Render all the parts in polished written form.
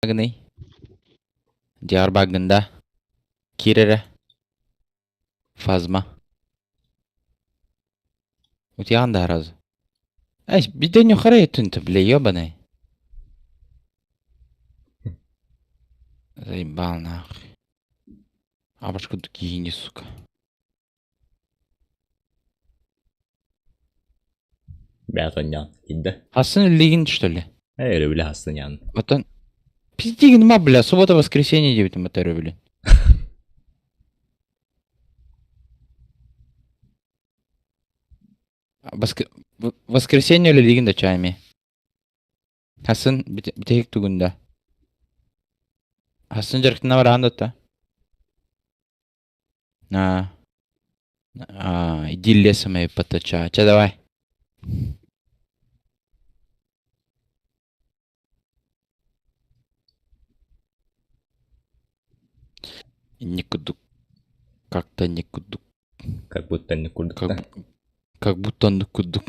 Баагыный? Дьиэҕэр баагын да? Киир эрэ. Фазма. Утуйаҕын да сразу. Эй, биден нюхарай түнтэ, бля, ебаный. Заебал нахуй. Абашка киһини, сука. Бэҕэ онньоон киирдэ. Хасын үллигин, что ли? Ээ, өрөбүлэ хасын ян. Оттон пиздигин ма, бля, суббота воскресенье диэбитим это өрөбүлүн. Воскресенье үлэлиигин да чайми. Хасын бүтэһик тугунда. Хасын дьарыктана бараан да А, а, иди лесом и поточа. Че, давай. Никуда. Как-то никуда. Как будто не курдук Как, как будто никуда.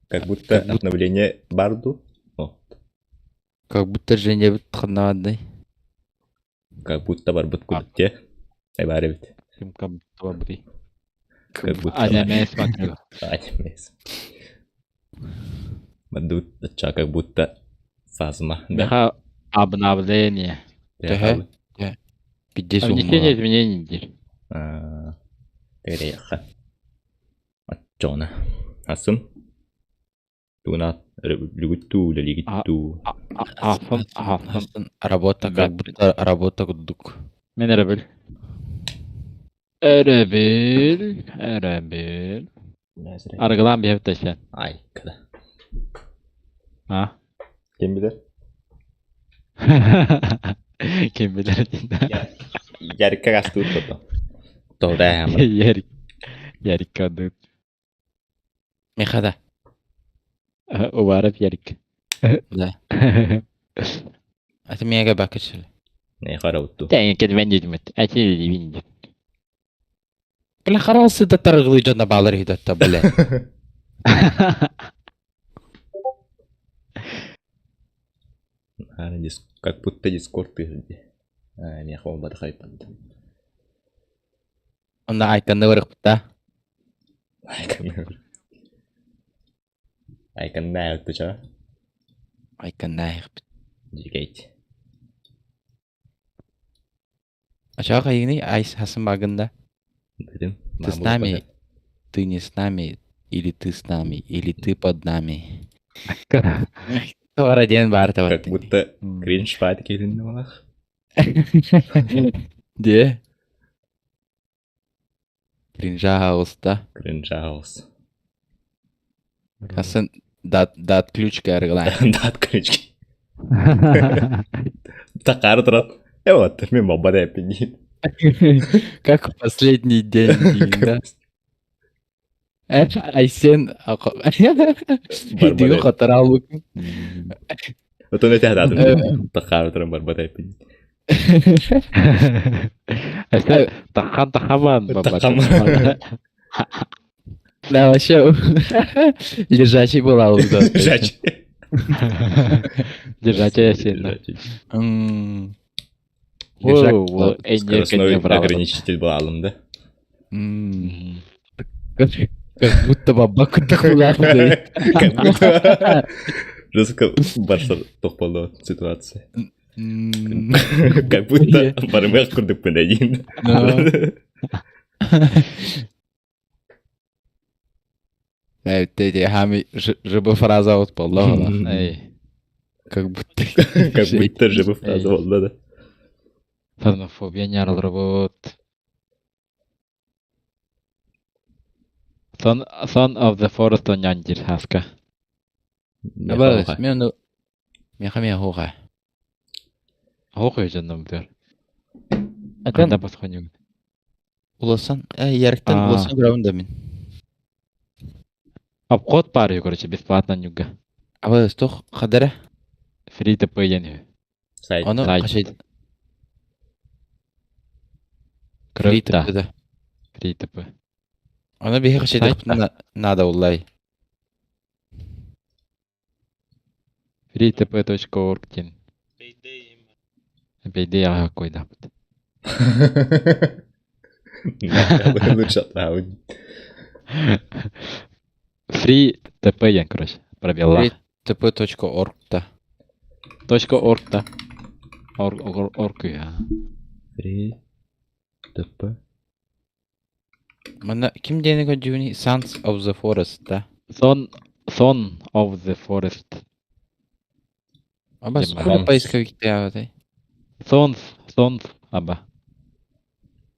Как будто обновление барду. Как будто Женябыт ханнаҕандай. Как будто барбыт курдук дии. Баар эбит. Ким как будто барбытый. Как будто Аниме смотрю. Аниме. Бардыбыт как будто фазма. Да? Меха обновление. Төһө? Пиздец Внесение изменений диир. Тэрэйэххэ. Оччоҕуна. Асын. Тугунаат өрөбүлүгүт дуу, үлэлиигит дуу? Аахпын, аахпын. Работа как будто работа курдук. Мин өрөбүл. Өрөбүл, өрөбүл. Арыгылаан биһэбит тайсен. Ай, када. А? Ким билэр? Ким билэр Ярикка гастуут тото. Тода Ярик. Ярикка дут. Миха да. Уваров Ярик. Да. Это мега бакачили. Не харауту. Тәйин кедмен дедимет. Әти дедимин. Бля, харалсы да таргылы жона балар хидатта, бля. Как будто дискорд тыһырди. Миэхэ ол бады хайпанды. Онно айканны барыхпыта. Айканны. Айканны айыктыча. Айканны айыхпыт. Дигейт. Ачаға хайыгыный айс хасын багында. Дедим. Ты с нами, ты не с нами, или ты с нами, или ты под нами. Тора диэн баар Как будто кринж файт келинди малах. Де? Кринжа хаус, да? Кринжа хаус. Хасан дат дат ключка аргылаан. Дат ключки. Такары турат. Э вот, мен баба деп Как в последний день, да? Айсен Дию хатаралык. Отон эте хатадым. Такары туран барба деп. Тахан тахаман баба. Да, вообще лежачий была уже. Лежачий. Лежачая сильно. Скоростной ограничитель был алым, да? Как будто баба Как будто... Жестко барса тохполо ситуация. Как будто барымых курдук пынайын. Хами жыбы фраза вот была. Как будто... Как будто жыбы фраза была, да. Фазмофобия не работ. Son, Son of the Forest оонньоон диир Хаска. Абас, мен ону миэхэ эмиэ оһуохай. Оһуохай дьоннум быар. Атын Ханна босхоньугун. уласан, э, Яриктан уласан көрөбүн да мин. Обход баар үһү, короче, бесплатно ньуга. Абас, туох хадара? Free to play диэн үһү. Сайт. Ону Сайт. хашай Free Көрөбүт да. to да. Free to play. Ону биһи хашайдахпытына надо уллай. Freetp.org диэн. Payday аҕа койдаахпыт. Лучше отправить. Free TP диэн, короче, пробеллаах. Freetp.org да. Точка .org да. Орг, орг, орг, Free TP. Манна ким диэни көрдүүнүй? Sons of the Forest да. Son, Son of the Forest. Аба Дима. скоро поисковик Sons, Sons, аба.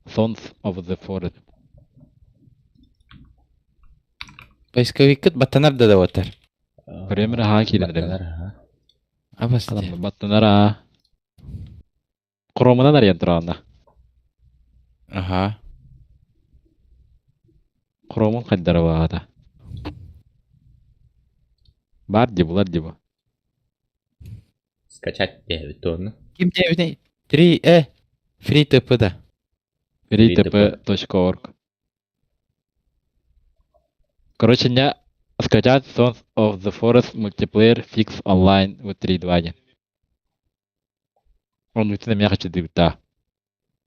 Sons of the Forest. Поисковиккыт баттанар да даватар. Премьер аһаа киирэн эрэбин. Абас Адам баттанар аа. Хромунан арыйан тураҕына. Ага. Хромун хайдара баҕата. Бар дии булар дии бу. Скачать диэбит туонна. Ким диэбитэй? 3 э Free TP да. freetp.org Короче, не скачать Sons of the Forest Multiplayer Fix Online в 3.2 диэн. Он бүтүн эмиэ хачыдыыбыта.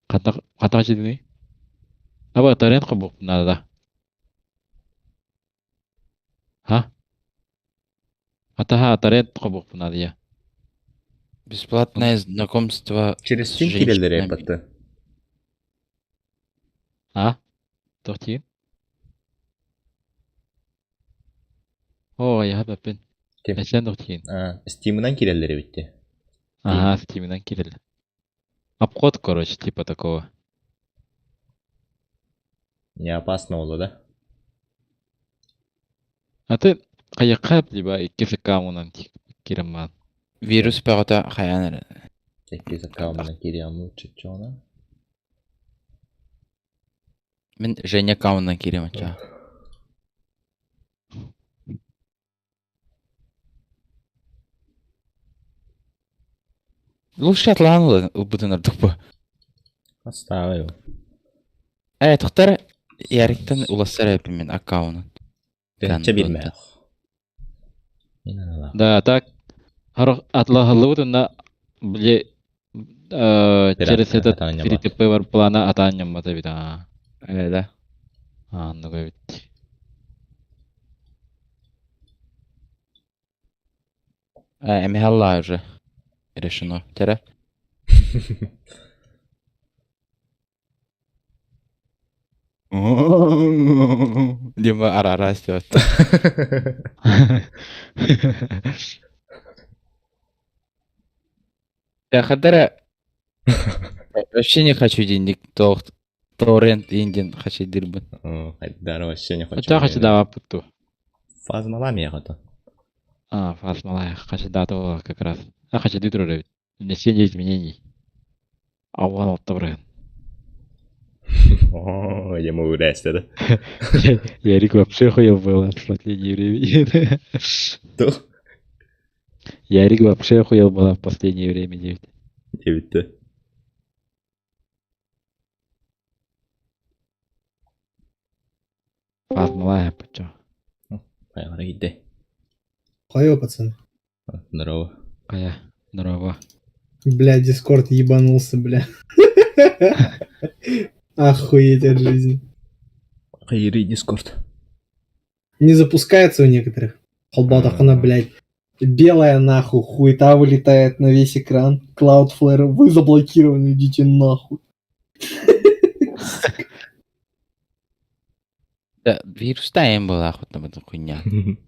Ханна ханна хачыдыный? Аба торрент хобуохпун наада да. Ха? Атаха торрент хобуохпун наада я. Бесплатное знакомство Через с Steam киирэллэр женщинами. эппатты. А? Туох диигин? Оо, айаһа бэппин. Ким? Эсен туох диигин? Steam'ынан киирэллэр эбит дии. Ага, Steam'ынан киирэллэр. Обход, короче, типа такого. Не опасно было, да? А ты хайахха либо икки аккаунтунан киирэн баан. Вирус бөҕөтө хайаан эрэ. Иккис аккаунтунан киириэҕим лучше чоҕуна. Мин Женя аккаунтунан киириэм оччоҕо. Лучше атлаан ылбытын ордук бу. Оставай его. Э, тохтор Яриктан улассар эппин мин аккаунун. Тыһыынча биирмээх. Да, так атлаһыллыбыт уонна били через этот FreeTP бар плана атаан ньаммата эбит аа. Э, да. Оннук эбит. Э, эмиһалла уже решено. Тере. Дима арара стёт. Я хадара вообще не хочу денег торрент индин хочу дырбын. Хайдара вообще не хочу. Хотя хочу даваппыт ту. Фазмала меха-то. А, фазмала хочу дата как раз. А хочу дытру эбит. Внесение изменений. Ауған алта бырыгын. О, ему урясти, да? Ярик вообще хуел был в последнее время. Что? Ярик вообще хуел была в последнее время, девять. Девять-то. Фазмала, почё. Поехали, иди. Хайо, пацаны. Здорово. Кая, здорово. Бля, Дискорд ебанулся, бля. Охуеть от жизни. Хайри Дискорд. Не запускается у некоторых. Холбатахана, блядь. Белая нахуй, хуета вылетает на весь экран. Cloudflare, вы заблокированы, идите нахуй. Да, вирус-то была охотно в эту хуйня.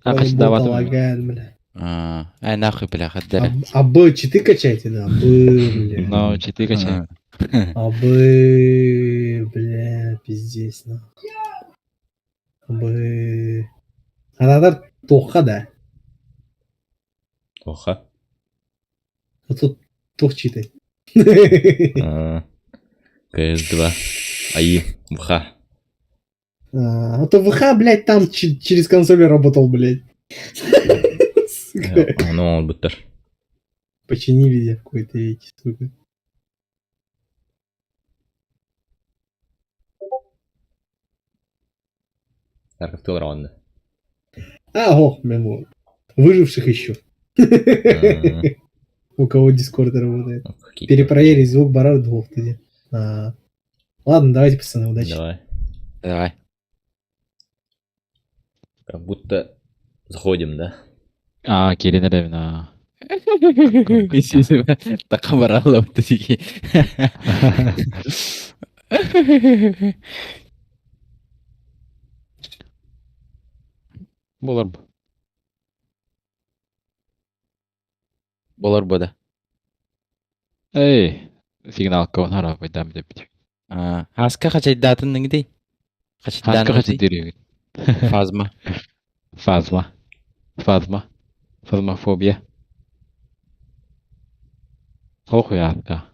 А, Ой, хочу бота давать. лагает, бля. А, ай нахуй, бля, А, хадара. а Б, читы качайте, да? Б, бля. Ну, читы качай. А Б, бля, пиздец, нахуй. Б. Анадар тоха, да? Тоха. А тут тох читай. КС-2. АИ. ВХ. А а то ВХ, блядь, там через консоли работал, блядь. Сука. Ну, он буттар. Починили в какой-то веке, сука. Тарков раунд. А, ох, мемо. Выживших ищу. У кого Дискорд работает. Перепроверить звук барар двух тогда. А. Ладно, давайте, пацаны, удачи. Давай. Давай. Как будто заходим, да? А, Кирина Ревна. Такамаралла такие. Болар бу. Болар бу да. Эй, сигнал кого пайдам деп. Хаска хачайдаатын ниңдей? Хаска хачайдырыгыт. Фазма. Фазма. Фазма. Фазмофобия. Ох, яска.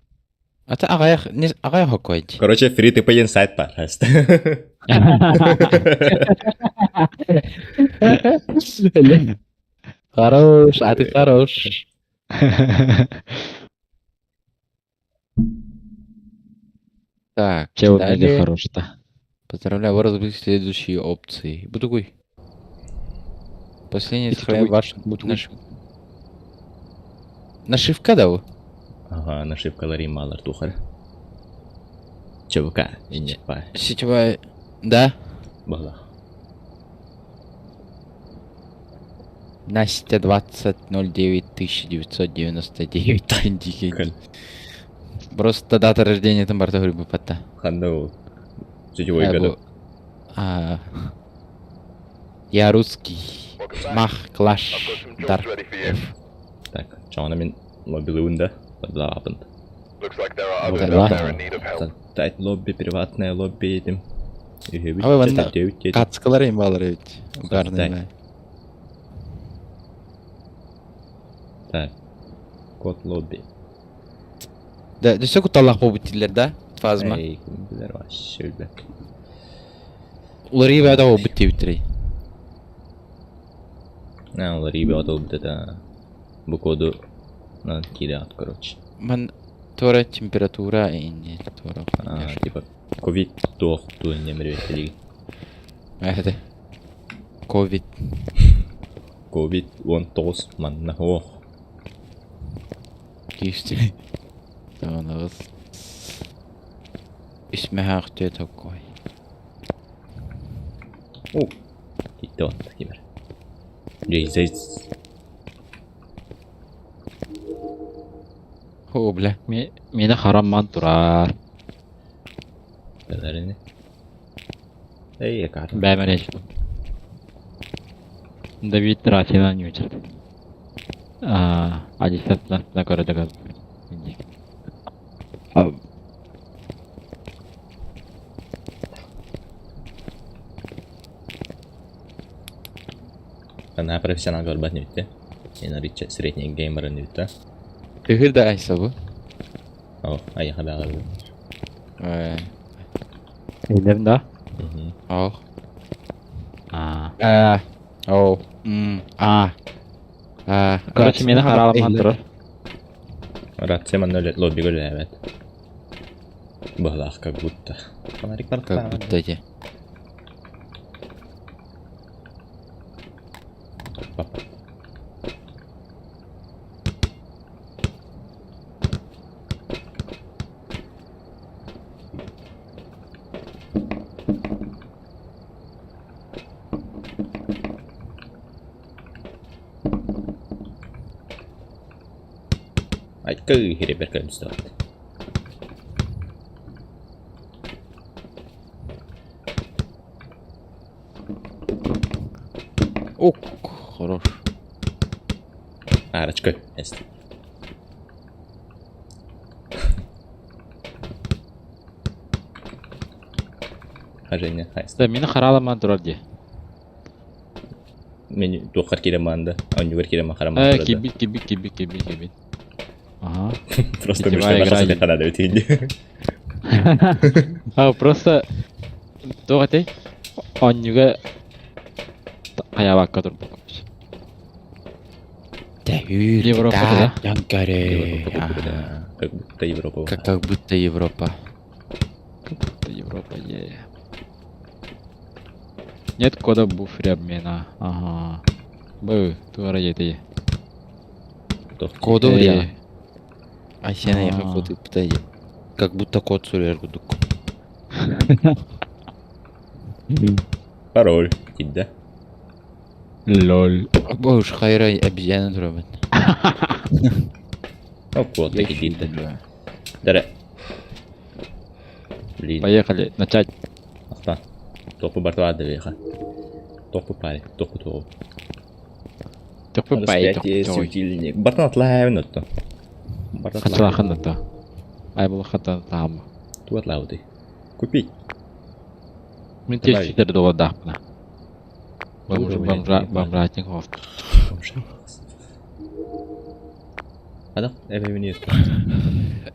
Ата аҕыйах аҕыйах хоккойд. Короче, free to play сайт пожалуйста. Хорош, а ты хорош. Так, Че далее. хорош-то. Поздравляю, вы разбили следующие опции. Бутугуй. Последний сохраняет ваш наш... Нашивка да? Ага, нашивкалар ималар тухар. ЧВК, не па. Сетевая... Да? Была. Настя 20.09.1999. Просто дата рождения там барта говорю патта. Ханду. Сетевой году. А, я русский. Мах, клаш, дар. Так, чоңна мен лобби да? Лабын. Тайт лобби, приватное лобби этим. А вы Кацкалар им балар ведь. Угарный. Так. Код лобби. Да, все куталлах болбут да? Фазма. Эй, билер вообще билбэт. Улары бәдә болбут дип А, улары бәдә болбут это. Бу коду на кидат, короче. Ман тора температура инде тора. А, типа ковид туох туын немер Это. Ковид. Ковид 19 манна ох. Кишти. Таманагыз. Исмәһә ахтö такой. О. Китте кимер. Джейзес. О, бля. Мени харамман турар. Беләрини. Эй, якар. Бәмәреш. Давид Ратина не учат. А, Адисат на города. Она профессионал горбат не үтте. Мен риче средний геймер не үтте. Тыгыр да айса бу. О, аяха бәгәр. Э. Эйлерин да? Ох. А. А. О. А. А. Короче, мени хараламан турар. Рация манна лобби гөл evet. Балах как будто. Фонарик бар. Как будто эти. Ай, хиребер көлмүстө. О, хорош. Арочка, эст. Хаженя, хайст. Да, мени хараламан турар ди. Мен туохар кире манда, онюгар кире махарам. Э, кибит, кибит, кибит, кибит, кибит. Ага. Просто Сетевая мышка игра. наша хана да өтейін. А, просто тоҕо онньуга хаябакка турбут. Европа, да? Европа. Как будто Европа. Как будто Европа. Как будто Европа, е. Нет кода буфере обмена. Ага. Б, туара ети. Готов. Коду Э, бля. Айсен аяха А. код ыппыта дии. Как будто код суруйар курдук. Пароль. Кидда. Лол. Боже, хайра обезьяна турабын. О, код таки дитте. Дара. Блин. Поехали, начать. Ахта. Топу бартуа девиха. Топу пари. Топу тоҕу. Топу пай, Распятие, топу. светильник. Бартан атлаһын отто. Бартан Хатылахан да. Ай бұл хатан таам. Ту атлауды. Купить. Мин Добавить. тестер доллардаахпына. Бомж Уровень бомжа один. бомжатник хофт. Ада, эбэбини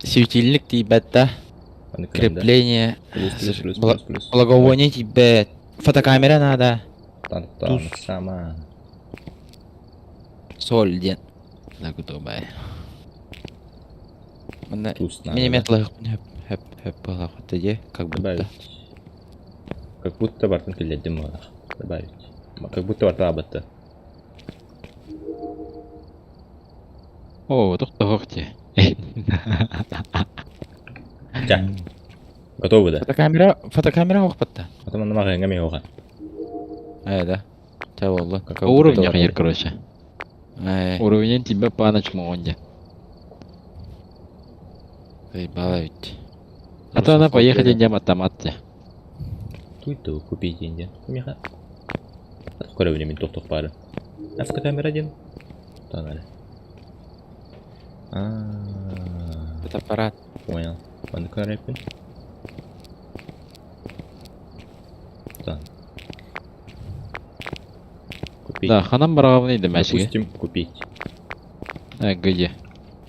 Светильник тиийбэт да. Крепление. Плюс, плюс, плюс, Бла- плюс, плюс. Благовоние тиийбэт. Фотокамера надо. Тан, тан, сама. Соль диэн. Да кутубай. Манна Туз надо. минимет лайх хөп хөп хөп балахата де как будто. Добавить. Как будто бартан киллердим буолах. Добавить. Как будто бартан абатта. О, тохтоохти. Ча. Готовы да? Фотокамера фотокамера охпатта. Потом она мага ми оха. Э, да. Та болла. Как Уровень будто хайыр, короче. Э, Уровень тебя по ночмонде. заебала ведь. А то она поехали не матаматте. Туй ту купить деньги. Миха. Скоро времени тох-тох пары. А фотокамера один? Тонали. А, Фотоаппарат. понял. Ладно, корректно. Так. Купить. Да, ханам барабаны демәшіге. Допустим, купить. Где?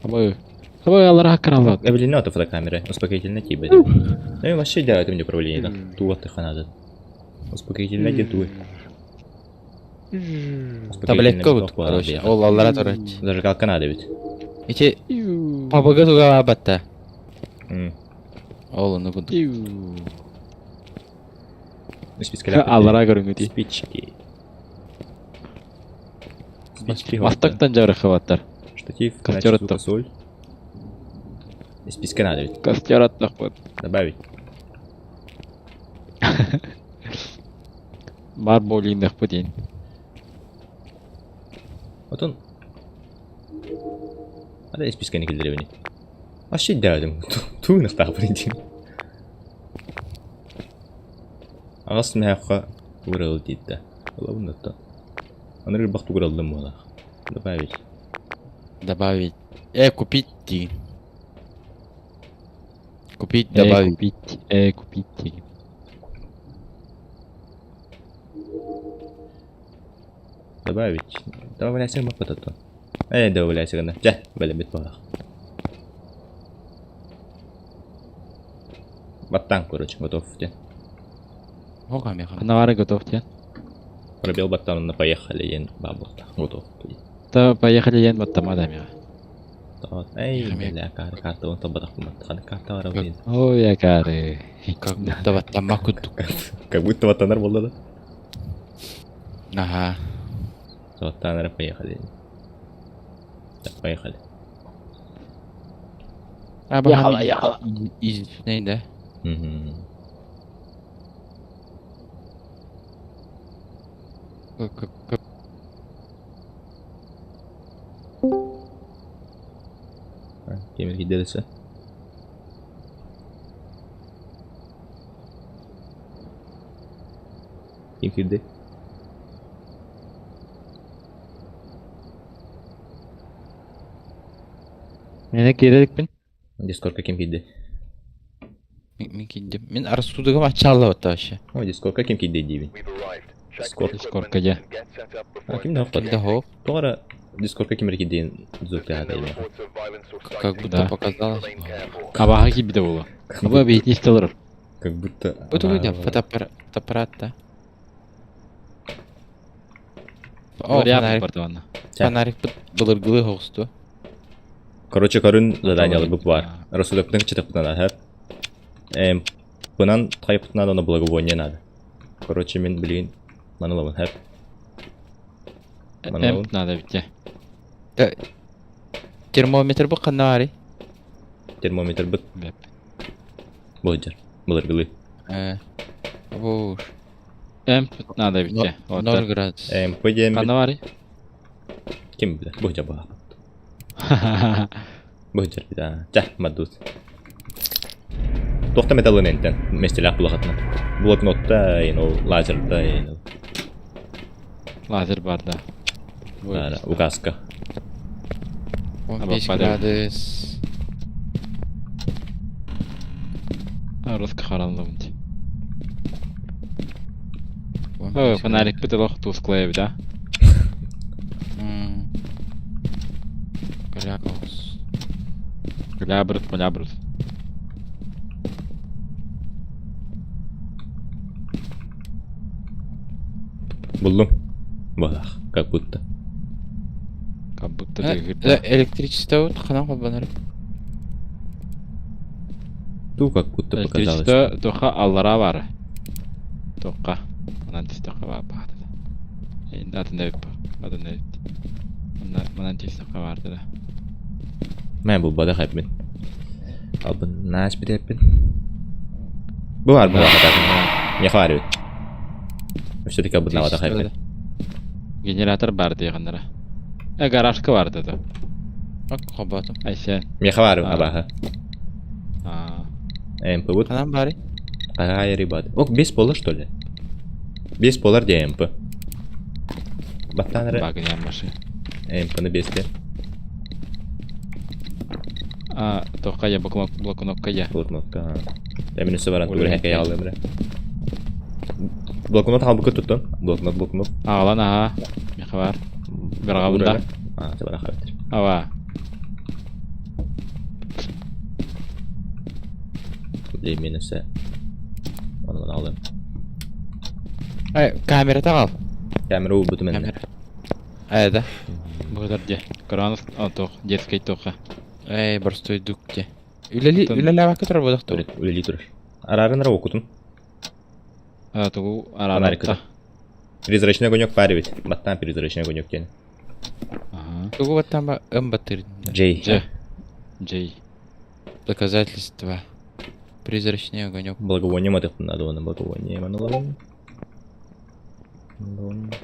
Абы. Абы алар кралат. Эвелина это фотокамера. Успокоительная тиба. Ну и вообще да, это мне управление. Да. Туа ты ханада. Успокоительная где туй. Таблетка вот, короче. Ол аллара турат. Зажигалка надо ведь. Ити пабага туга батта. М. Ол ону кудук. Списка Аллара көрүнгүти. Спички. Спички. Мастактан жары хабаттар. Штатив, Костер значит, отток. соль. Списка надо ведь. Костер аттах вот. Добавить. Бар болиндах путин. Вот он. А да, списка не килдеребени. Вообще дядим. Туйнах так прийти. Ағас мәхқа урал дейді. Олабын да. Аны бақ тугуралдым була. Добавить. Добавить. Купить ти. Купить, добавить. Купить, купить. Добавить. Добавляйся мапа то. Добавляйся гана. Жа, бәле бит була. Баттан, короче, готов. Де. Ога меха. Навары готов те. Пробел баттан на поехали, ен бабл. Готов. Та поехали ен баттамадами. Эй, Хомяк. бля, карта, он табадах кумат. Карта бар блин. Ой, якары. Как будто баттама кудук. Как будто ваттанар болды да. Ага. Ваттанар поехали. Так, поехали. Ехала, ехала. Из, да? Угу. Как- Кемер кидерсе. Ким кирди? Мені керек пин. Дискордка ким кирди? Мен кидим. Мен арсудыгым ачалла вот вообще. О, Дискордка ким кирди дейбин. Дискорд. Дискордка же. А, ким да Кимде хоп. Тоғара Дискордка ким кирди звук та Как будто Да. показалось. Абаха кибиде болу. Аба бейтни истелер. Как будто... Вот увидел фотоаппарат, фотоаппарат, да? О, фонарик, бартаванна. фонарик былыргылы хоғысту. Короче, көрін задание алып бар. Рассудок читап надо, Эм, пынан тайп надо на благовоние надо. Короче, мен блин, манылабын, хэп. Эмп надо битте. Термометр бу ханна баарый? Термометр быт Бэп. Былдьар. Былыргылыы. Э, Буш. Эмп надо битте. 0 градус. МП диэн Ханна баарый? Ким билэр? Быһдьа баҕа. Быһдьар бит. Ча, мадут. Туохта металлын энтен местелээх булахатына. Блокнотта, ин ол лазерда, ин ол. Лазер бар да. Указка. 15 градус. Русска харанлыбын. Ой, фонарик бит олох тусклая эбит, а? Глябрус. Глябрус, малябрус. Буллум. Балах, как будто. Как будто ты... Электричество вот ханан холбанар. Ту как будто показалось. Электричество тоха аллара бар. Тоққа. Манан тис тоққа бар баады. Атын эбит бу. Атын эбит. Манан тис тоққа барды да. Мэ бу бада хайпмин. Албын наас битеппин. Бу бар бу хата. Не хварю. Все-таки бу навада хайпмин. Генератор бар дегеннere. Э гаражка бар dedi. Ак хобатым. Айсен. Мне хварю абаха. МП вот. Ханан бары? Ага, ребят. Ок, без пола, что ли? Без полар где МП? Баттан Багням маши. МП на бесте. А, тоққа я блокнотка я. Блокнотка. Я минус баран тугур хәкәй алдым бре. Блокнот албы туттун. Блокнот, блокнот. Ағалан аға. Меха бар. Бір ағабында. А, табара хабер. Ава. Блин, минусы. Оны мына алдым. Ай, камера тағал. Камера у буту менде. Камера. Ай, да. Бұғыдар де. Коронус, а, тоқ, детский тоққа. Эй, простой дук те. Үлели, үлели абакы турар бодохту. Үлели турар. Арарын ра окутун. А, тугу арарата. Призрачный огонек пари ведь. Баттан призрачный огонек тен. Ага. Тугу баттан ба ым баттыр. Джей. Дж. Джей. Доказательства. Призрачный огонек. Благовоние матых надо, он благовоние манула.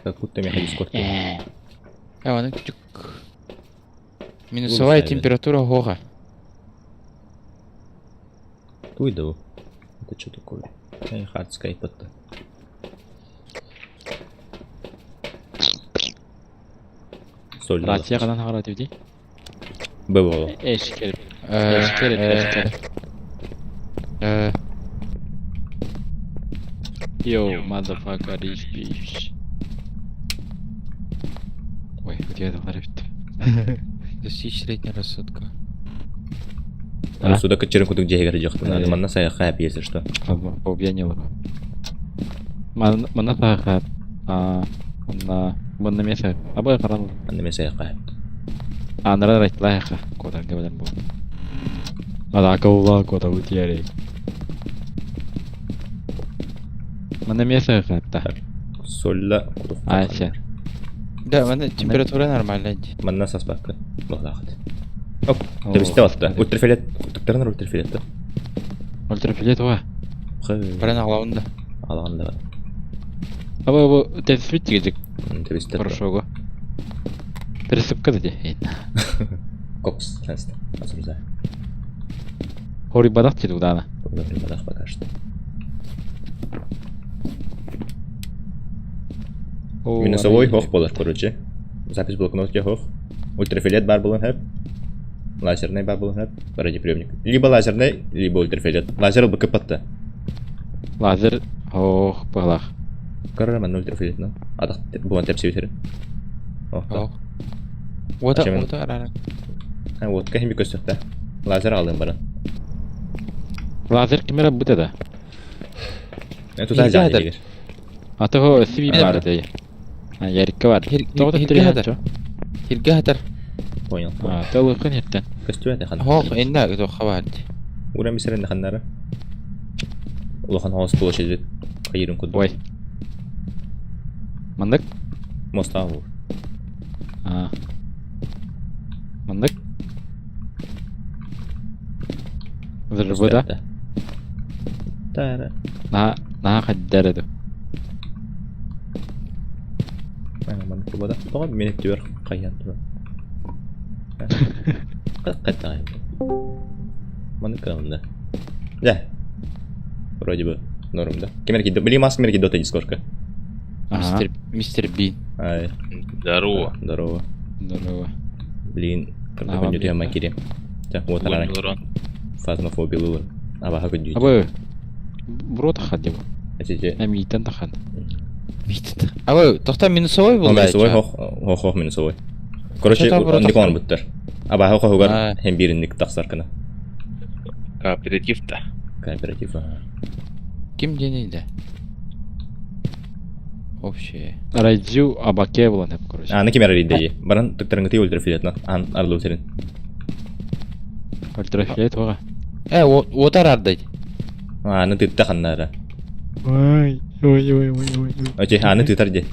Как будто меня дискорд. А, он чук. Минусовая температура гога. Туйду. Это что такое? Хардскайп это. Соль. Рация қадан хағара дейді? Бывало. Эшкер. Эшкер, эшкер. Yo, motherfucker, rich bitch. Ой, где это бітті. Достичь среднего рассудка. Рассудок кытчырын кутук жегер жоқтын. Надо манна саяққа если что. Объянил. Манна саяққа. А, манна манна меса. Абай қаран. Манна меса саяққа. Анара райтлайха. Кодан габдан бу. Ада каула кода утиери. Манна меса саяққа. Солла. Айся. Да, манна температура нормальная. Манна саспакка. Балахат. Оп, тебисте батта. Ультрафиолет. Кутуктарынар ультрафиолет. Ультрафиолет ва. Баран ағлауында. Алағында. Аба бу тесбит дегежик. Тебисте. Хорошо. Пересыпка де. Кокс, часто. Асурза. Хори бадах деді удана. Хори бадах пока что. Минусовой хох болар, короче. Запись блокнотке хох. Ультрафиолет бар болан хэп. Лазерный бар болан хэп. Радиоприемник. Либо лазерный, либо ультрафиолет. Лазер бк патта. Лазер хох балах. Карара мен ультрафиолет на. Адах буан тепси битерин. Ох. Ота, ота арара. А вот кахими көстөктө. Лазер алдым баран. Лазер кемера бутэ да. Туда жа. Ата хо сиби бар дей. А ярикка бар. Хирге Хирге хатар. Понял. А, толықын ертен. Көстүбәт хан. Хох, инна то хабар. Ура мисерен ханнары. Улахан хос площадь кайырын куду. Ой. Мандык? Моста бур. А. Мандык? Взрывы да? Тара. Наһаа наһаа хайдар этим. Маны кубада. Тоҕо мин өттүбэр хайан турар. Хаттаҕай. Маны кыамда. Да. Вроде бы норм, да? Ким эрэ Блин, маска ким эрэ кидота дискорка. Мистер Мистер Бин. Ай. Здорово. Здорово. Здорово. Блин, когда коньют я макири. Так, вот она. Фазмофобия Абаха көддүү. Абы. Бро тахат деп. Эти. Эмиитен тахат. Абы, тохта минусовой был. Минусовой, хох, хох, хох, минусовой. Короче, онник оҥорбуттар. Абаха хоһугар һэн бииринник тахсар гына. Кооператив да. Кооператив. Ким диэний да? Общее. Райдзю абаке булан деп, короче. Аны ким эрэрийдэйи? Баран тыктарыҥытый ультрафиолетынан ан арлуу сирин. Ультрафиолет оҕа. Э, уотар ардайд. Аны тытта ханнара. Ой, ой, ой, ой, ой. Очи, аны тытар де.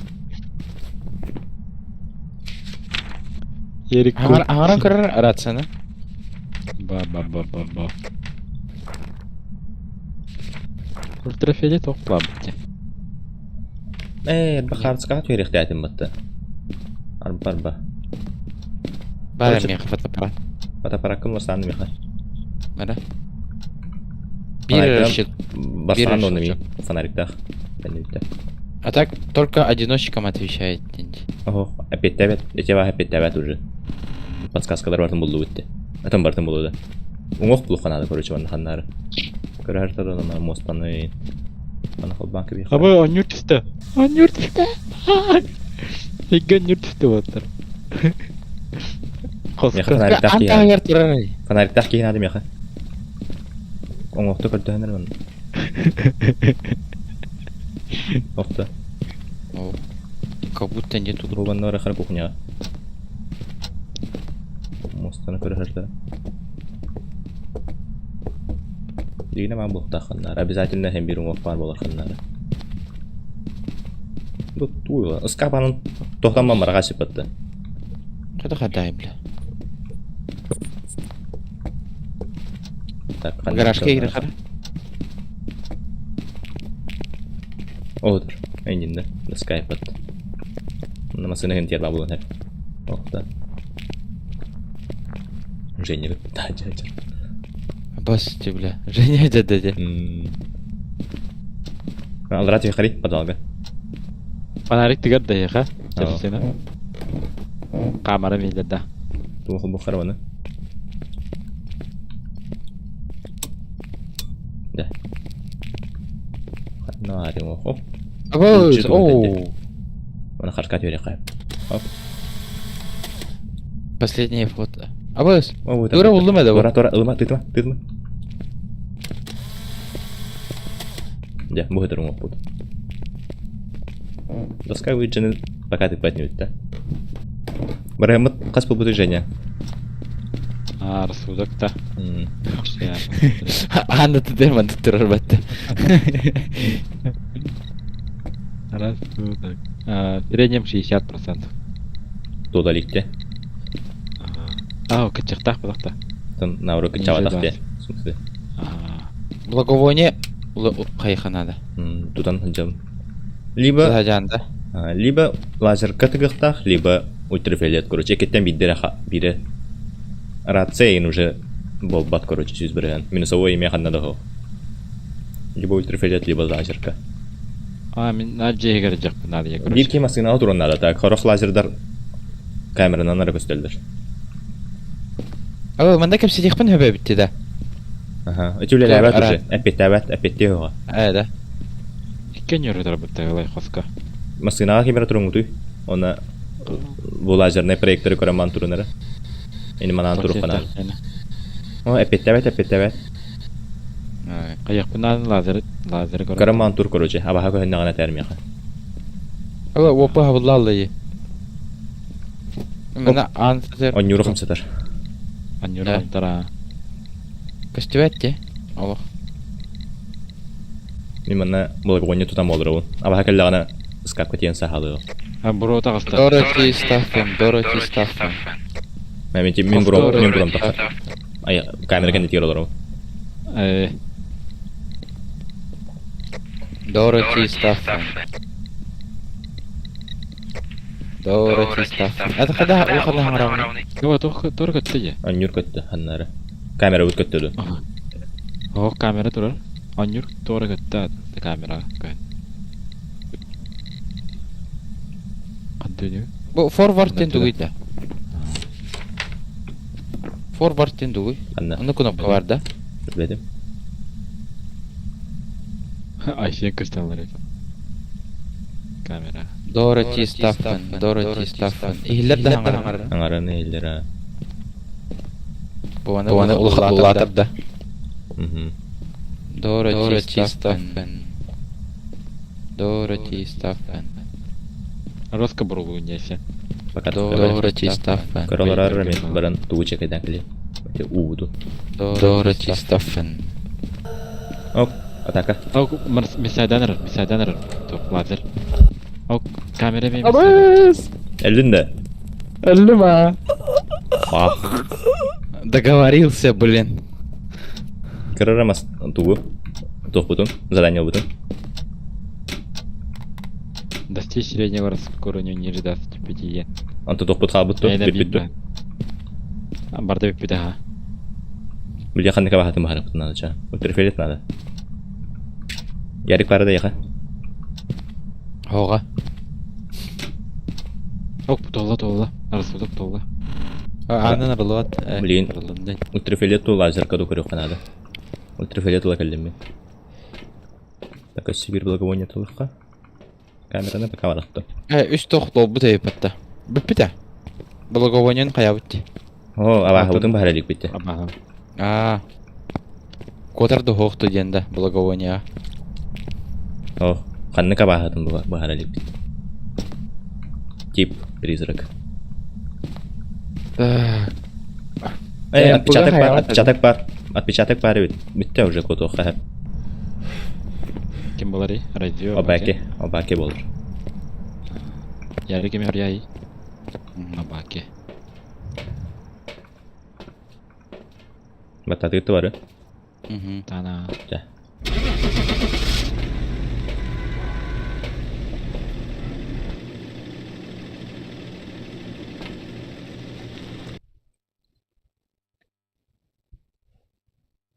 Ерик. Аҥаран көрөр рацияны. Ба ба ба ба ба. Ультрафиолет оқпа бітте. Ээ, бахарскаға түһэриэхтээтим батта. Арба арба. Бара миэхэ фотоаппарат. Фотоаппараккын барсаан миэхэ. Бара. Биир расчет. Барсаан онно ми фонариктаах. Бэннибиттэ. А так только одиночкам отвечает. Охо, эппиэттээбэт. Эти баха эппиэттээбэт уже. Подсказкалар бартын булду битте. Атын бартын булду да. Уҥуох булуохха наада короче манна ханнаары. Көрөһөр тарана муостаны Аны холбаан кэбиэххэ. Абы онньуур түстэ. Онньуур түстэ. Икки онньуур түстэ буолтар. Миэхэ фонариктаах киһи Антаһыгар турар. Фонариктаах киһи наада миэхэ. Оҥоохто көрдөһөнөр манна. Охто. Как будто нету. Бу манна барахар кухняҕа. Муостаны көрөһөртө. Дигинэ маан буолтаах ханнаары. Обязательно һэн биир уҥуох баар буолар ханнаары. Бу туйла. Ыскаапанын тохтамман мараға сипатты. Қайда қадай, бля. Так, Гаражка кире қара. Отыр. Эйнинде. Скайп атты. Намасына хен тиер бабылын хеп. Охта. Женя да, дядя. Басты, бля. Женя дядя. дядя. Алрат вихари, подалга. Фонарик тигер да еха. Чарсына. Камера милде да. Туоху бухарованы. Да. Нари оп. Оу. Она харка тюря Оп. Последнее фото. Абыс. Тура уллум эде Тура, тура, ылма, тытма, тытма. Да, будет рума пут. Доска выджены, пока ты поднять, да? Бараймыт қас бұл Женя. А, рассудок та. Анда тыдыр манда турар батты. Рассудок. В среднем 60%. Тудаликте. А, кычыктах булакта. Там наоборот кычаватах В смысле? Благовоние кайха надо. Тутан ханжам. Либо либо лазер катыгахтах, либо ультрафиолет, короче, кеттен биддере бире рация уже болбат, короче, сүз берген. Минусовой имя ханна дохо. Либо ультрафиолет, либо лазерка. А, мен на жегер жакпын надо, я, Бир кем сигнал турун надо, так, хорох лазердар камеранан ара көстөлдөр. Абы, манда кепсе дихпен хөбө битти да. Ага, өтүлеләбәт уже. Әппеттәбәт, әппетте хоға. Э, да. Иккен йөрөтөр бутта ылай хоска. Массынаға камера турун гутуй. Она бу лазерный проекторы көреман турунары. Эни манан турук кана. О, әппеттәбәт, әппеттәбәт. Каяк лазер, лазер көрөм. Көреман тур, короче, абаха көһөннәгәнә тәрмиха. Абы, опа хабыллалы. Мына ансызыр. Оннюру хымсатар. Анюру хымтара. Көстүбәт Аллах. Мин манна благовоние тутам болдырабын. Абаха кэллэҕинэ ыскапка тиэн сахалыы. А бро тагыста. Дороти Стаффен, Дороти Стаффен. Мен мин буром, мин буром тахсар. Ай, камера кэннэ тиэр олоробун. Э, Дороти Стаффен. Дороти Стаффен. Это когда улахана хаҥараҕыный? Кого туох көттө дьэ? Анньур көттө ханнары. Камера бут көттө ду. Оһох камера турар. Анньур туора көттө камера көһөн. Continue. Бу форвард диэн тугуй да? Форвард диэн тугуй? Ханна? Онно кнопка бар да? Билбэтим. Айсен көстөллөр эбит. Камера. Дороти Стаффен, Дороти Стаффен. Иһиллэр да хаҥарар. Аҥараны иһиллэр аа. Бу аны улаатар да. Мгм. Дороти Стаффен. Дороти Стаффен. Роска бурулуунньайся. Пока Дороти Стаффен. Көрөлөр мен баран тугу чекайдан кэлиэ. Уубуту. Дороти Стаффен. Оп, атака. Ок, мисайдан ырар, мисайдан ырар. Туох, лазер. Ок, камера мен мисайдан. Эллин да. Өллүм Ах. Договорился, блин. Кырырамас тугу. Туохпутун, задание бутун. Достичь среднего раскурения ниже 25 е. Онто туохпут хаалбыт ту, бүппүт ту. Барда бүппүт аха. Биле ханныка баһатын баһарыппыт надо ча. Ультрафиолет надо. Ярик бары да яха. Оҕа. Ок, толла толла. Рассудок толла. Аанын арылыбат. Блин. Ультрафиолет ту лазерка ду көрүөххэ надо. Ультрафиолет тула кэллим мин. Так, өссө биир благовоние тулухха. Камераны пока барахтым. Үс тох долбут эйпатта. Бүппүтэ. Благовониен хайабыт дии. О, абааһыбытын баһар илик битте. Абааһы. Аа. Куотар да суохту диэн да благовония. О, ханнык абааһытын баһар иликпит. Тип призрак. Так. Э, отпечаток бар, отпечаток бар. Отпечаток бар эбит. Бүттэ уже куотуохха. Ким боларый? Радио. Обаке, обаке болар. Яры кеми харьяй. Обаке. Баттатыгыт бары. Тана. Дьэ.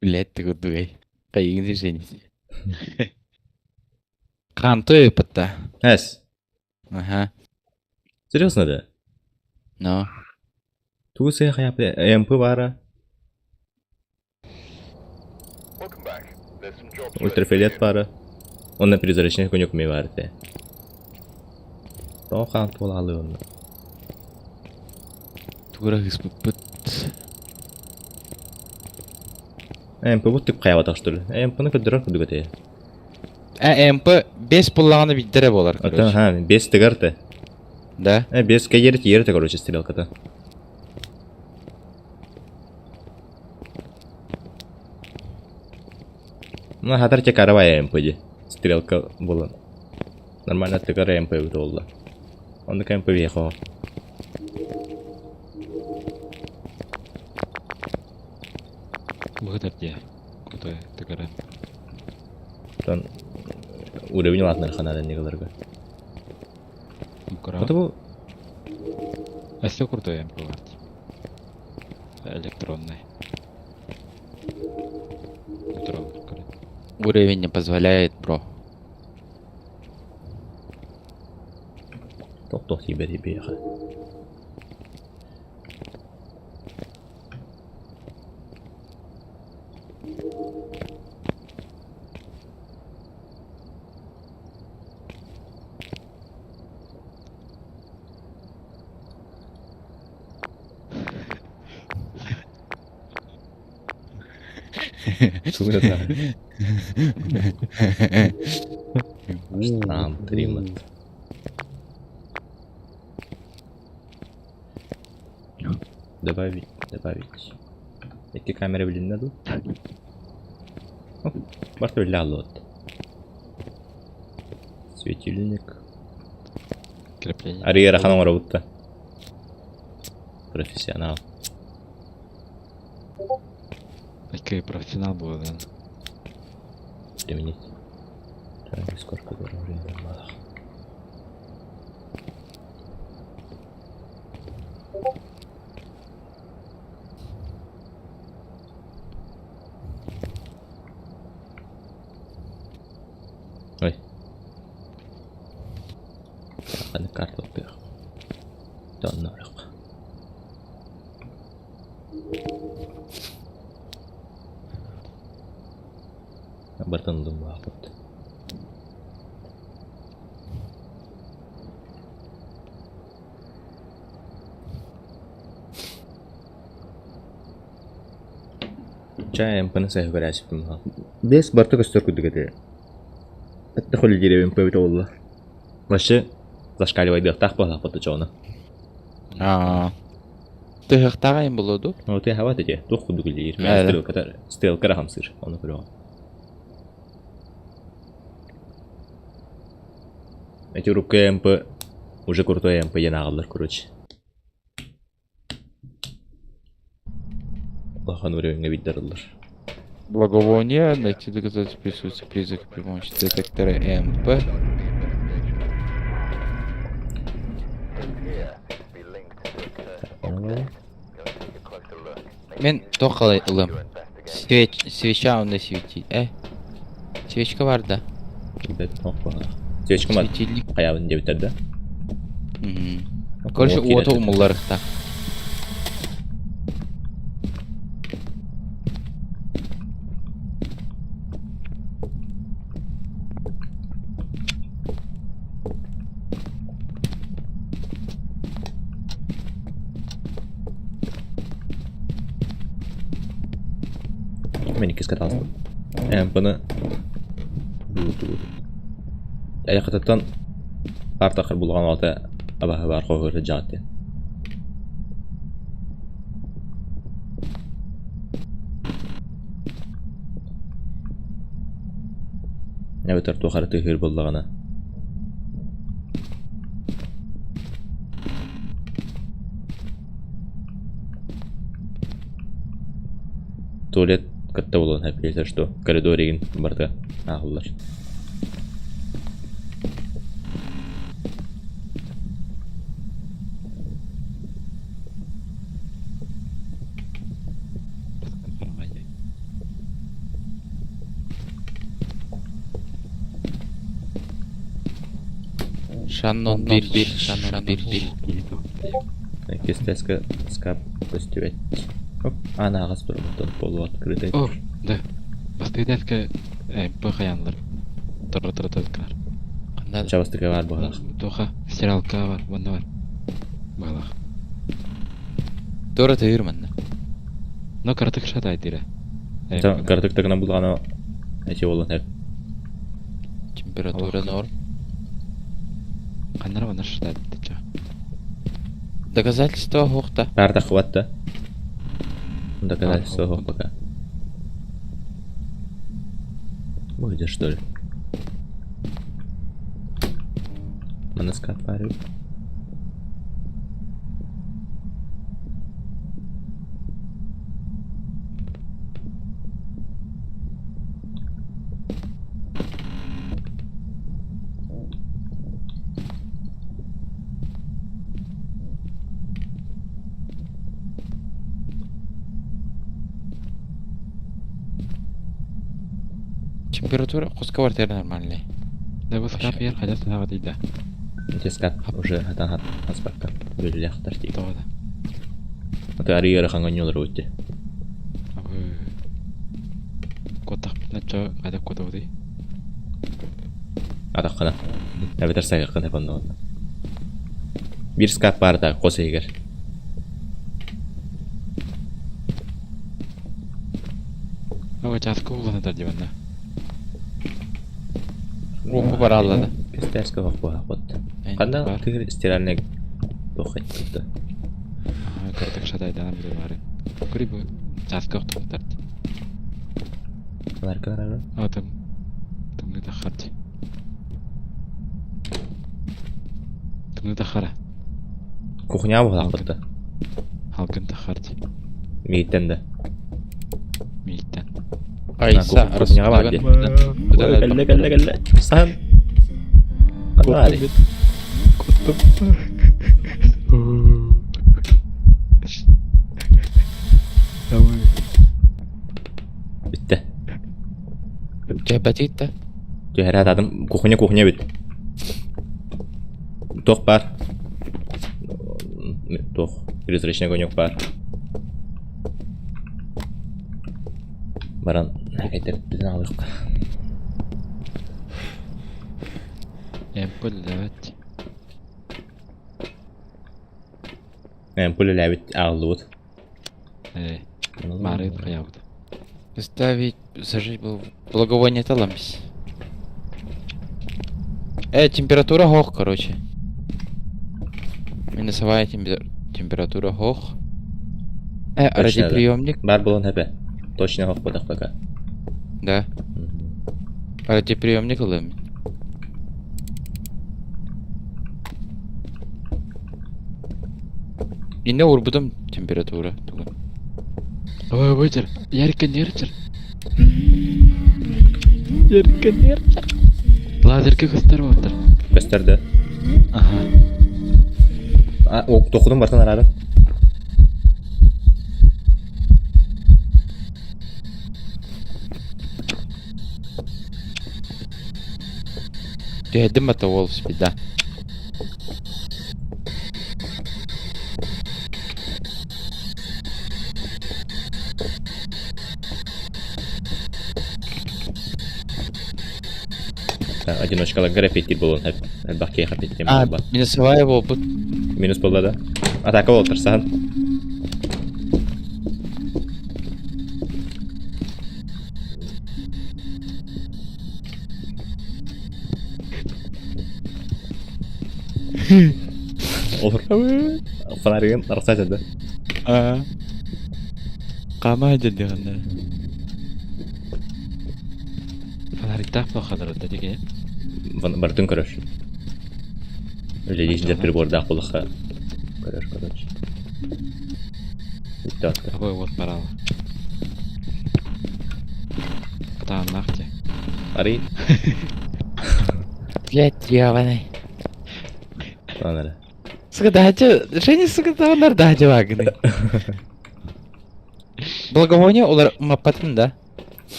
Блядь, ты кудугай. Хайыгын решение. Ханты ыппытта. Эс. Ага. Серьезно да? Но. Тугу сыа хайапы МП баара. Ультрафиолет баара. Онно призрачный конек ми баар этэ. Тоҕо хаан туолаалыы онно. Тугура ыспыппыт. МП бу түк хайабатах что ли? МП-ны көрдөрөр курдук этэ. Э, МП 5 буллаҕына биирдэрэ буолар, Ото, короче. ха, 5 тыгар те. Да? Э, 5 кэйэр тиер те, короче, стрелката. Ну, хатар те каравай МП ди. Стрелка буолан. Нормально тыгар МП эбит буолла. Оннук МП биэхо. Быһытар дии. Кута тыгара. Тон уровень улаатынар ханада нигыларга. Букара. Это бу Өссө крутой МП бар. Электронный. Уровень не позволяет, бро. Тох-тох тиибэт биэхэ. Нам тримат. Добавить, добавить. Икки камера билиннэ дуу? Барта биллэ аллот. Светильник. Крепление. Арыйа ыарахан оҥоробут да. Профессионал. Окей, профессионал буолан. Применить. Так, сколько время мало. Ой. Аны карта во-первых. Донорок. Бартан думаахпыт. Чай МП-ны сэһүгэрээсиппин Бес барта көстөр курдук этэ. Этте холидирэбин пөбүтэ буолла. Вообще зашкаливайдыахтаах буолаахпыт очоҕуна. Аа. Тыһыахтаах айан буолуо дуу? Ну ты хават эти, туох курдук үлэлиир. Мэ стрелката, стрелка эрэ хамсыыр, ону көрөҕүн. Эти урукку МП уже крутой МП диэн ааҕаллар, короче. Улахан уровеҥҥа биллэриллэр. Благовоние найти доказательства присутствия призрака при помощи детектора ЭМП. Мен туох ылым? Свеч, свеча онно свети. Свечка бар да. Свечка Светильник. Хайабын диэбиттэр да? Короче, уоту умулларыхта. Мен иккис каталыстым. МП-ны Айахатыттан артахыр булган ата абаһы бар хоһур жааты. Эбэтэр туох эрэ тыаһыыр буоллаҕына Туалет кытта буолуон сөп, если что, коридор игин барыта ааҕыллар. Шаннон 1 Шаннон 1 Кистеска скап көстүбэт. Оп, аан аҕас турбутун полуоткрытый. О, да. Бастыгдаска МП хаянлар. Тора-тора-тора. Чабастыка бар буолах. Тоха, стиралка бар, ванна бар. Балах. Тора тыыр манна. Но картык шатай тире. Картык тагына булганы эти болон хеп. Температура норм. Каннар ванна шатай тича. Доказательства хохта. Карта хватта. Доказательства хох пока. Выйдешь, что ли? Манаскат парю. Температура куска квартира нормальная. Да bu скап ер хотя бы дейді. Скап уже хатан хаспакка. Бүллэхтэр тип. Тоғыда. Аты арыйы хаңа ньолор өтте. Абы. Котақ бітіне қайда кота өдей. Атаққана. Әбетер сайғаққан тапанды. Бир скап бар да қос егер. Ага, часқа уланатар диванна. Руку бар аллада. Кестәске хох буһа Канда тыгыр стиральный тохайт тутта. Картык шатайдан бир бар. Күри бу часқа оқтықтар. Ларка рара. Атым. Тымны да харти. Тымны да хара. Кухня буһа хотта. Халкын да харти. Мииттен да. Мииттен. Айса, Кухняҕа баар дии. Кэллэ, кэллэ, кэллэ. Сан. Ханна Куттум. Давай. Бүттэ. Түһэппэтигит да? Түһэрэ атаатым. Кухня, кухня эбит. Туох баар? Туох? Призрачный огонек баар. Баран этэрбитин аҕалыахха. Эмп үлэлээбэт. Эмп үлэлээбит аҕаллыбыт. Ээ, баарыгын хайаабыт. Ставить, зажечь был благовоние таламс. Температура хох, короче. Минусовая температура хох. Точно, да. Радиоприемник. Баар буолан хэпэ. Точно хох бодох пока. Да. Радиоприемник ылым. Инне урбутум температура. Тугун. Ой, вытер. Ярко нерчер. Ярко нерчер. Лазерка көстөр буолтар. Көстөр да. Аха. А, тохудум бартан араадым. Түһэрдим это уол спида. Одиночкаларга репетир буолуон сөп. Элбэх киһи репетир А, буолбат. минусовая буолбут. Минус буолла да? Атака буолтар саһан. Olur. Фонаригын арахса да. Аа. Кама дьэллэҕинэ. Фонариктаах буолхалар да диги. Бартын көрөр. Үлэлиир прибордаах булаха көрөр короче. Бүттэ Абы вот барал. Кытааннаах дьэ. Арый. Блять, ебаный. Анара. Сука, дача, Женя, сука, таванар дача вагны. Благовоние улар маппатын да?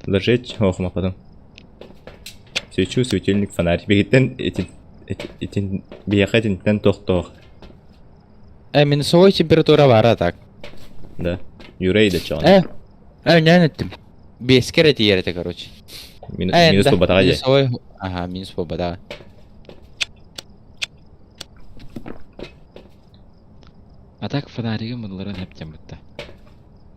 Зажечь, ох, маппатын. Свечу, светильник, фонарь. Бигиттен этин этин биэхэ этинтэн тохтоох. Минусовой температура бара так. Да. Юрей да чоон. Не эттим. Бескер эти ерете, короче. Минус да, по батаға же. Минусовой, ага, минус по батаға. А так фонаригы мындыларын хептен бутта.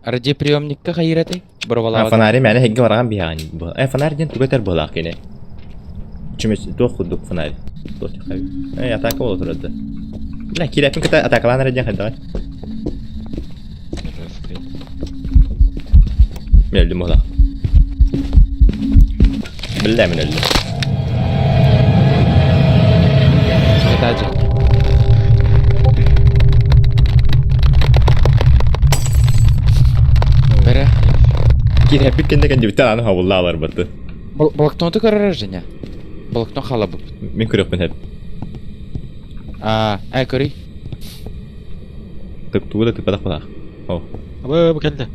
Радиоприемникка хайыраты? А Бұрбалабады. фонари мәне хегге барған биһаҕын. Фонарь диэн тугу этэр буолаах кини. Чүмэс туох курдук фонарь. Туох тихай. Атака буола турар да. Бля, кирэппин кытта атакалаан эрэ диэн хайдаҕай. Жесткий. Мин өлдүм буолаах. Бля, мин өлдүм. Дача. Бәрі. Кирэппит кэннэ кэннибиттэн аны хабыллаалар батты. Блокноту көрөр Женя. Блокнот халабып. Мин көрүөхпүн хэп. А, көрүй. Тык тугу да тыппатах буолаах. О. Абы бу кэллэ.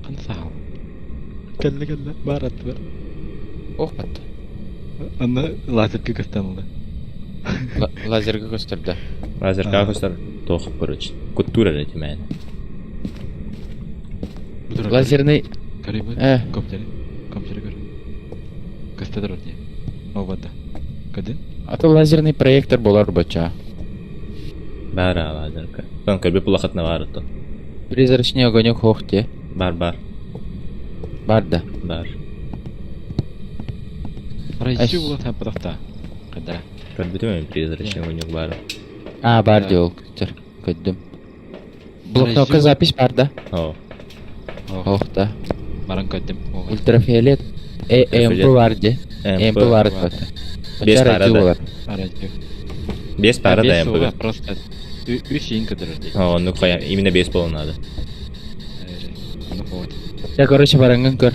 Хан саал. Кэллэ кэллэ. Бар атты бар. Ох батты. Анна лазерга көстөн Лазерге көстөрдө. Лазерка көстөр туох короче. Куттур эрэ тимээн. Лазерный Көрүй Компьютер. Компьютер көр. Көстө дии. О бада. Көдүн? А то лазерный проектор болар бача. Баар лазерка. Тон көрбүт булахатна баар оттон. Призрачный огонек хохте. Бар бар. Бар да. Бар. Райсю була таппатахта. Кадара. Көрбүтүм призрачный огонек баар. А, бар диол. Көддүм. Блокнотка запись бар да. О. Ох да. Баран көдүм. Ультрафиолет. ЭМП бар де. ЭМП бар. Бес пара да. Бес пара да МП. Просто үс иин көдөрөр дии. О, ну именно бес болон надо. Ну вот. Я, короче, бараҥҥын көр.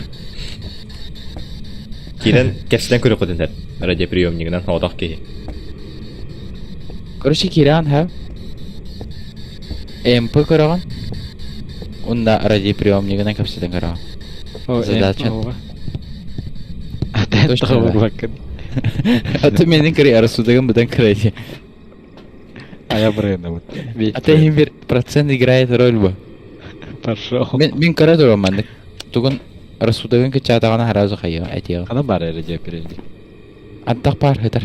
Киирэн кэпсэтэн көрүөххүтүн сөп. Радиоприемнигынан соҕотох киһи. Короче, киирэн ха. МП көрөҕүн. Уонна радиоприемнигынан кэпсэтэн көрөҕүн. О, Задача. МП Точно, да. А то мени кырай рассудогын быдан кырай. А я брынабыт. А то иһин бир процент играет роль бу. Пошел. Мин көрө турам маннык. Тугун рассудогын кычаатаҕына сразу хайыа этиэҕим. Хана бар радиоприемник. Антах паар хытар.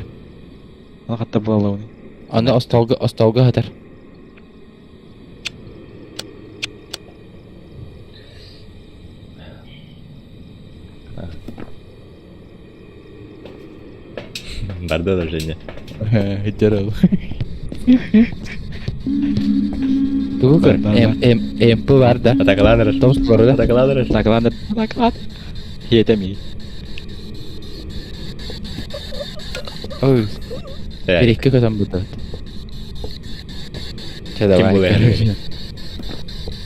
Аны хатта буоллауны. Аны остолго хытар. Барда да Женя. Хыдьар ол. Тугу көр? МП бар да. Атакалаан эрэр. Томс бар да. Атакалаан эрэр. Атакалаан атакалаан. Хиэтэми. Ой. Перекке көтөн бутат. Чэ давай.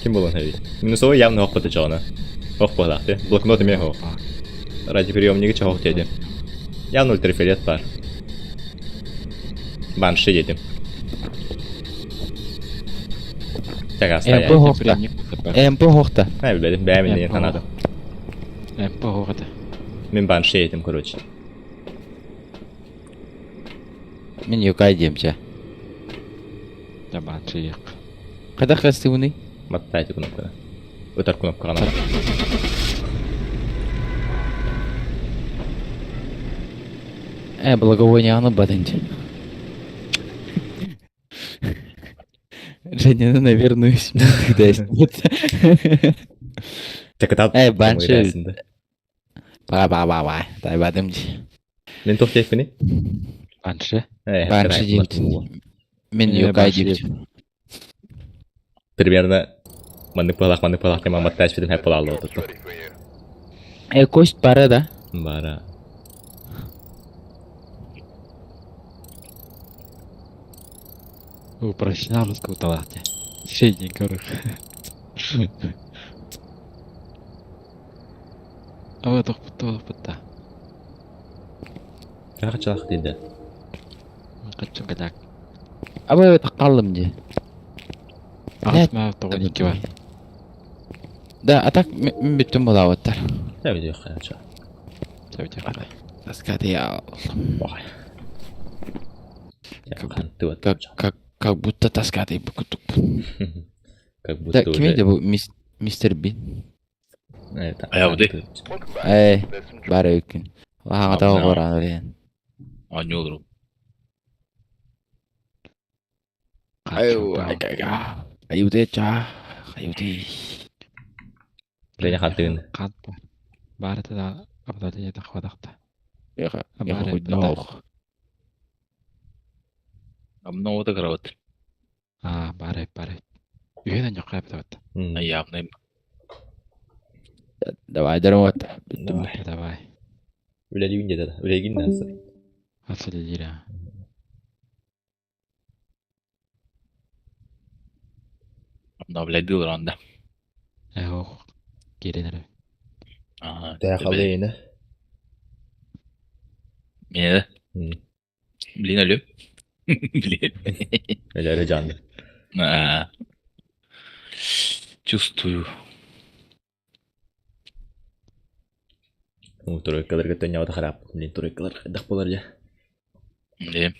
Ким буолан эбит? Минусовой явно ох бата чоҕуна. Ох буолаахты. Блокнот эмиэ ох. Радиоприемниги чоҕох диэтим. Явно ультрафиолет бар. Банши диэтим. МП хоохта. МП хоохта. Ай билбэтим, бэйэм иннинэн санаатым. МП хоохта. Мин банши диэтим, короче. Мин юкай диэм чэ. Да банши диэх. Хайдах хастыбыный? Маттаайте кнопканы. Ытар кнопкаҕа Благовонияны бадынчы. Женя, ну, наверное, смерть. Так Э, банши. Ба-ба-ба-ба. Дай бадым дии. Мин туох диэппиний? Банши. Банши диэбит. Мин юкай диэбит. Примерно маннык быһалаах тема маттааш бүтүн хэп буолаалла отуту. Кость бара да? Бара. Упрощена русского таланта. Средний корых. Ой, тохпутта. Качалах диде. Каччын кадак. Абы таққалым де. Ағасма тоғын екі бар. Да, а так мен бүттім болауыттар. Тәбі де қанша. Тәбі де қана. Таскады я. Как как будто таскады букутук. Как будто Да, ким edi bu мистер Бин? Аябыды. Эй, бары үкін. Лағата оғыран өлен. Анне olur. Аю, аюде ча, аюде. Женя хантыгын. Қант бар. Бары да обновление тахвадахта. Яха, яха хуйнох. Амна ота кровать. А, бары, бары. Үйен аньоққа бітабат. Явный. Давай, дарамат. Давай. Давай. Үлелигин деді. Үлелигин насы. Асы Обновлять дылыр анда. Ох, керенер. Ага. Тә қалайны. Мені де. Блин, алю. Блин. Әлі жанды. Чувствую. Тройкаларга төньяута харап. Блин, тройкалар дах болар я. Не.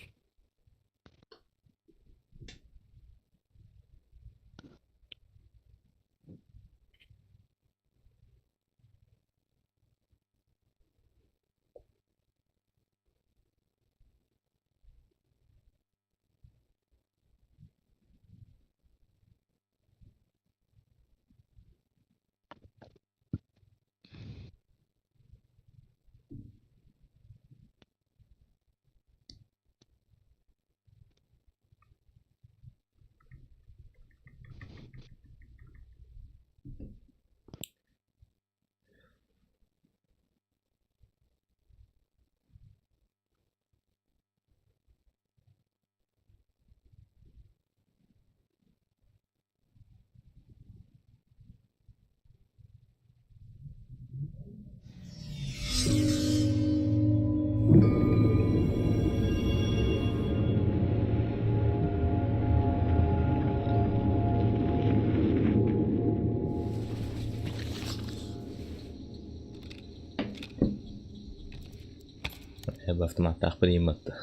Автоматтаахпын ыйымматта.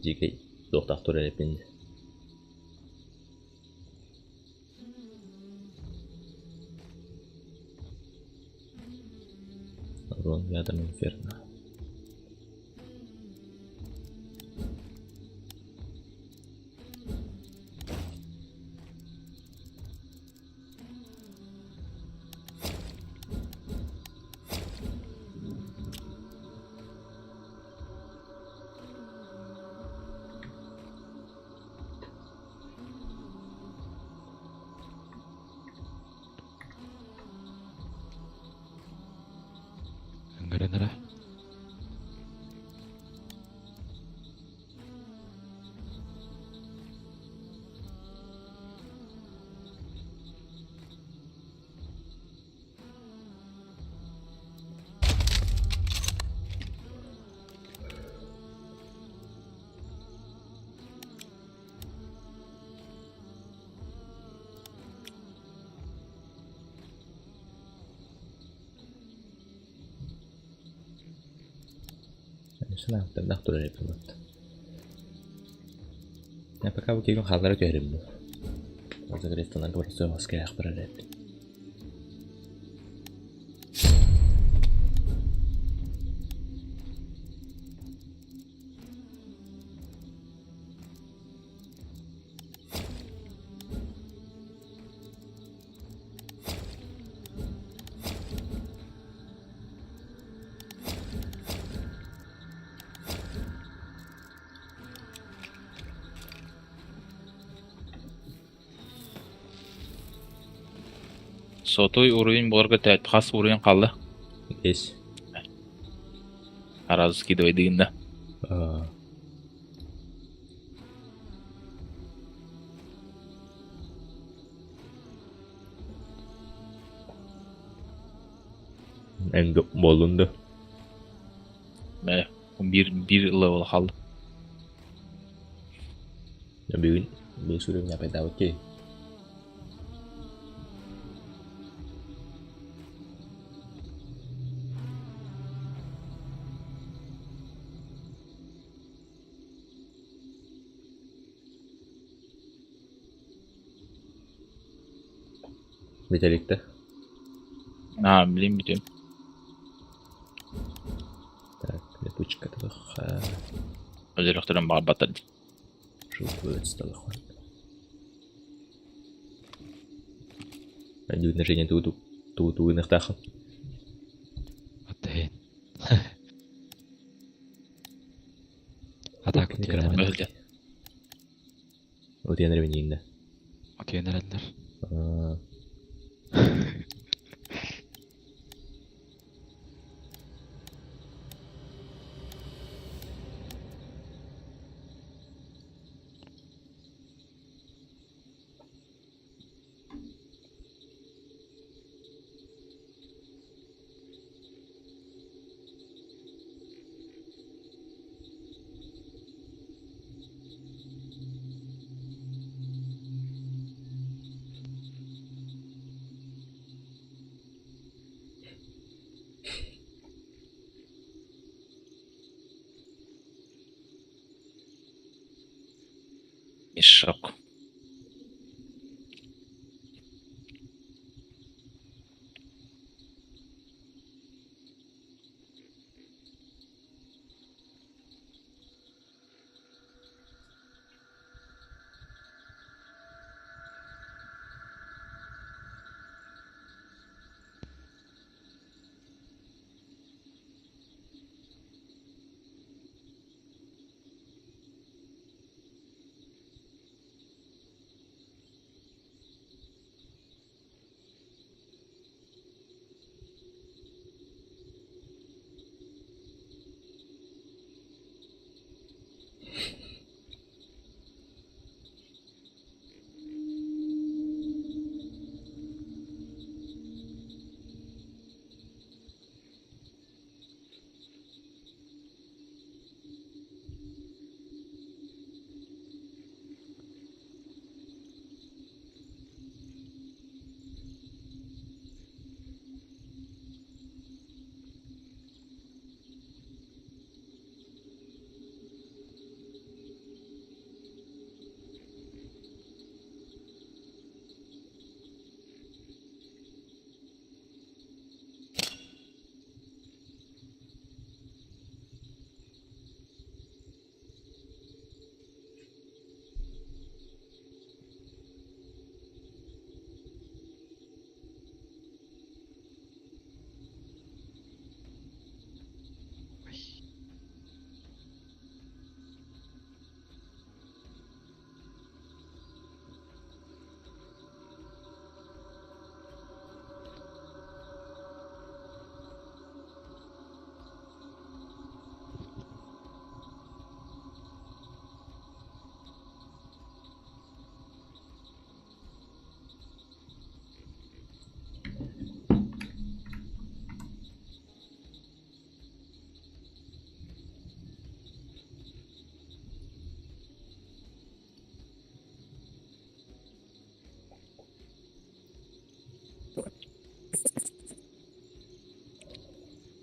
Дьиикэй туохтаах турар эппин. Урон ядом инферно. Ыҥыран эрэ. Санааттардаах турар эбит. Я пока бу киһи хааллара түһэрим бу. Загревтанарга барса маскаях барар эбит. Сотуй уровень буоларга хас уровень хаалла? Есть. Сразу скидывай дыгында. Эн буоллун да? Бээ, биир level хаалла. Бүгүн биир уровень апайдаабыт киһи. Бүтэликтэ. Аа, билим бүтүм. Так, липучка тылыха. Өлөрөхтөрөн баҕарбаттар дии. Жук Движение туу туу туу гыныахтааххын. Аттаһын. Атака утуйан Бөһүлдэ. Утуйан эрэ минииннэ. Утуйан эрэллэр. Мешок.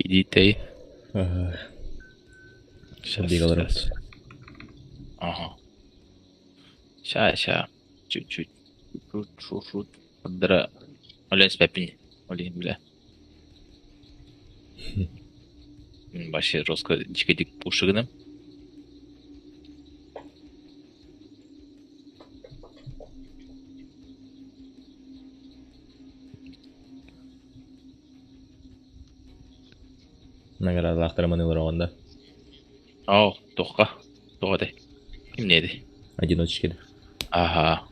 Иди тэй. Ага. Сейчас, Бегаларым. сейчас. Ага. Ща, ща. Чуть-чуть. Чуть-чуть. Дра. Олен спепин. Олен, бля. Вообще жестко дикий пушигным. Наградалаахтара манылар оҕонда. Оо, туохха? Туох этэй? Кимниэдий? Одиночки. Аһаа.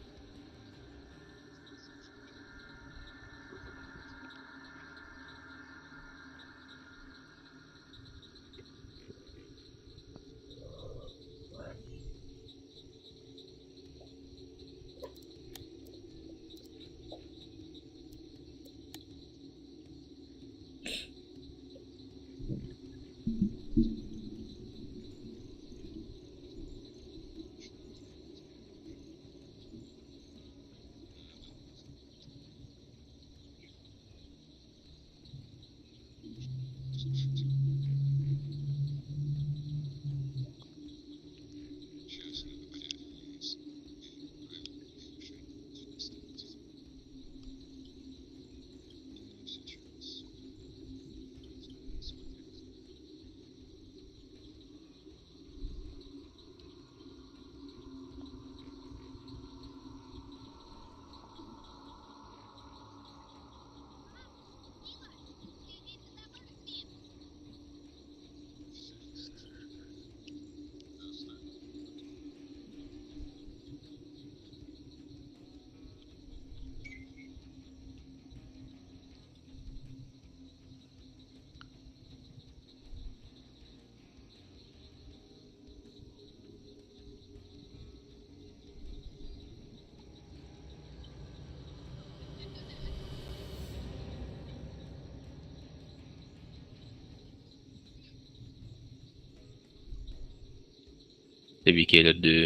Тэбиикиэлэрдүү.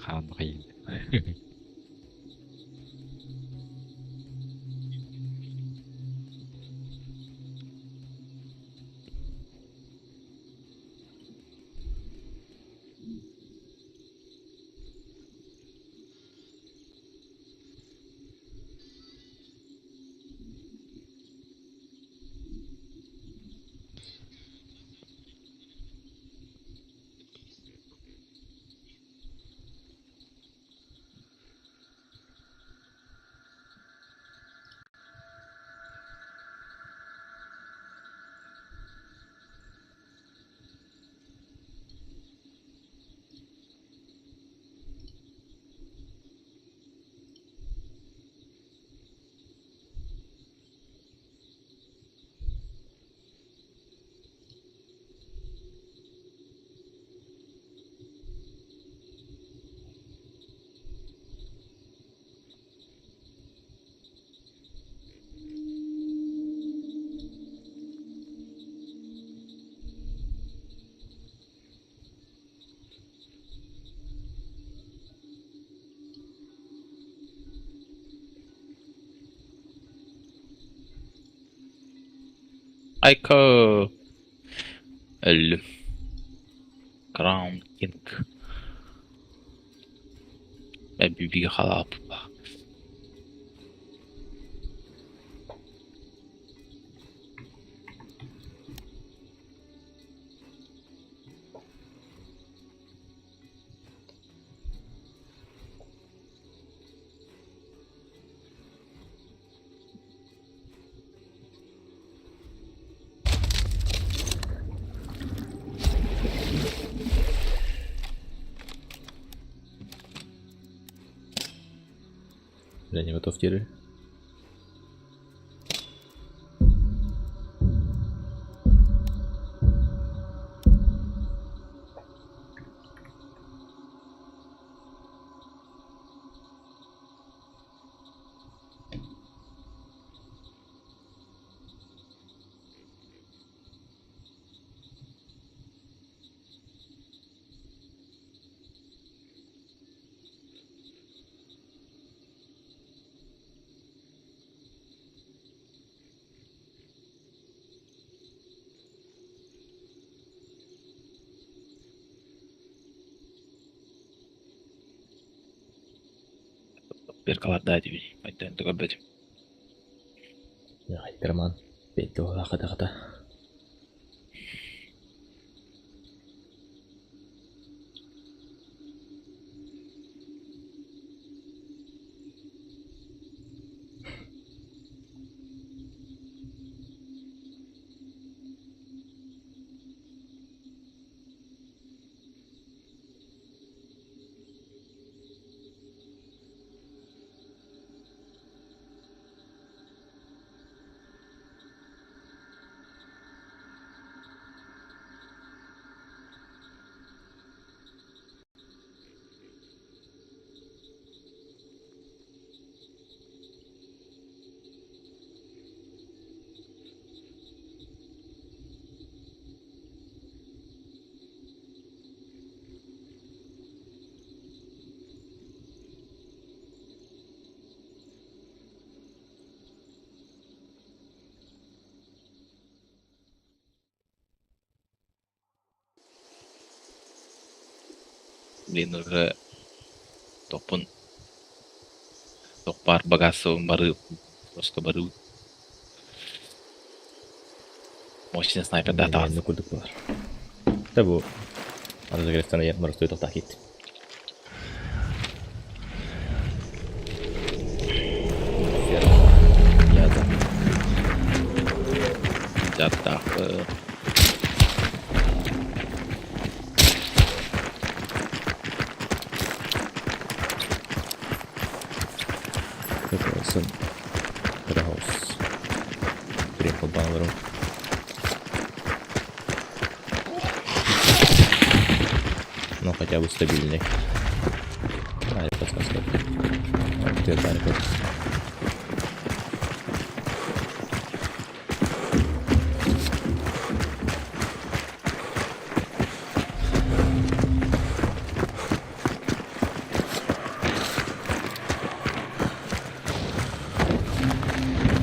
Хаан хайын. Айко! Өллүм. Crown King. Бибиге халааппа. Я не готов теперь. Перкаларда этибин, оттон көрбөтүм. Роман, хата-хата. Блин, уже топпун тохпар багасовым бары просто бары мощный снайпер да Инник курдук буолар. Да бу разогревтан моростой тохтаах Дьаттаах House. Крепко. Ну, хотя бы стабильный. А, подсказка. Ты это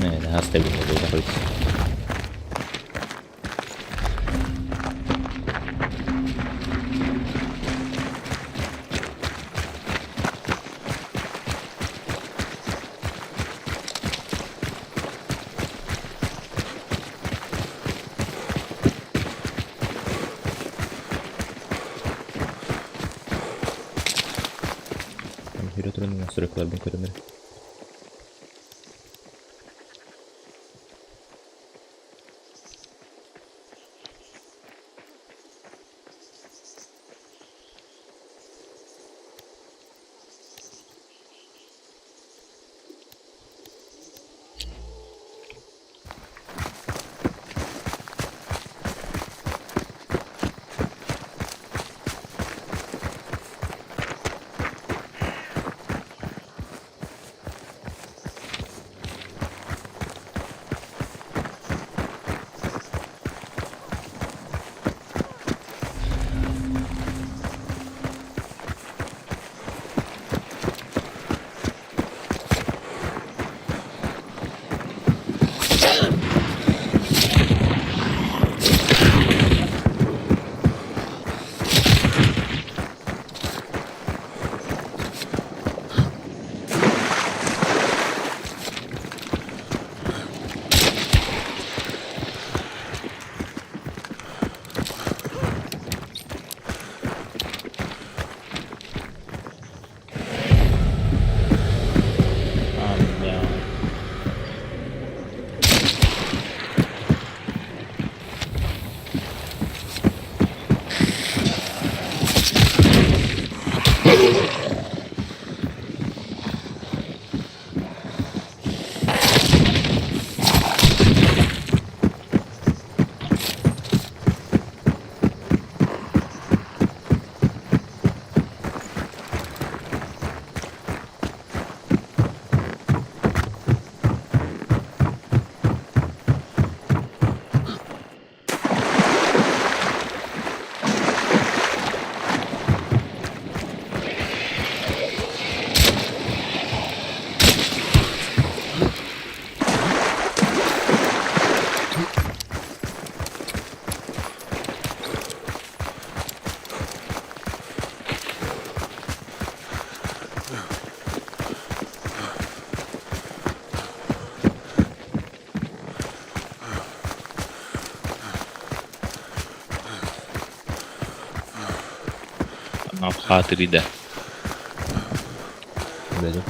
Не, да, стабильный был такой. Там хиротронный настройкаларбын көрөмөр. Хаатырыйда. Бэдэ.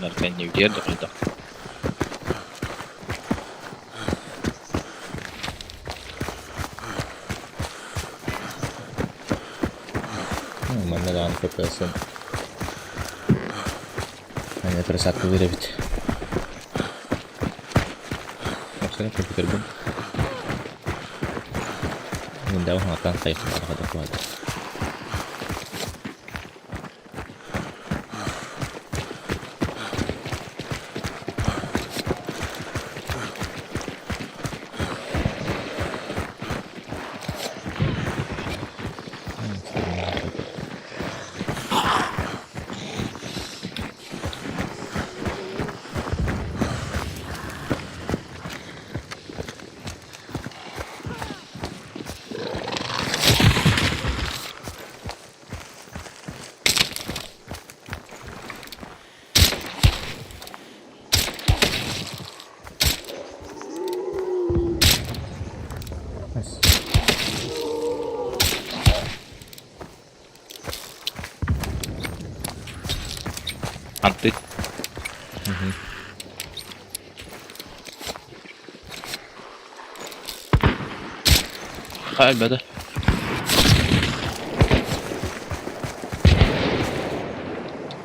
Нарканньыгер да хайдах. Манна даҕаны FPS-ын Аны просадкалыыр эбит. Оксана компьютербын Windows хаҥаттан хайыхтаах документ. Анты. Хайбада.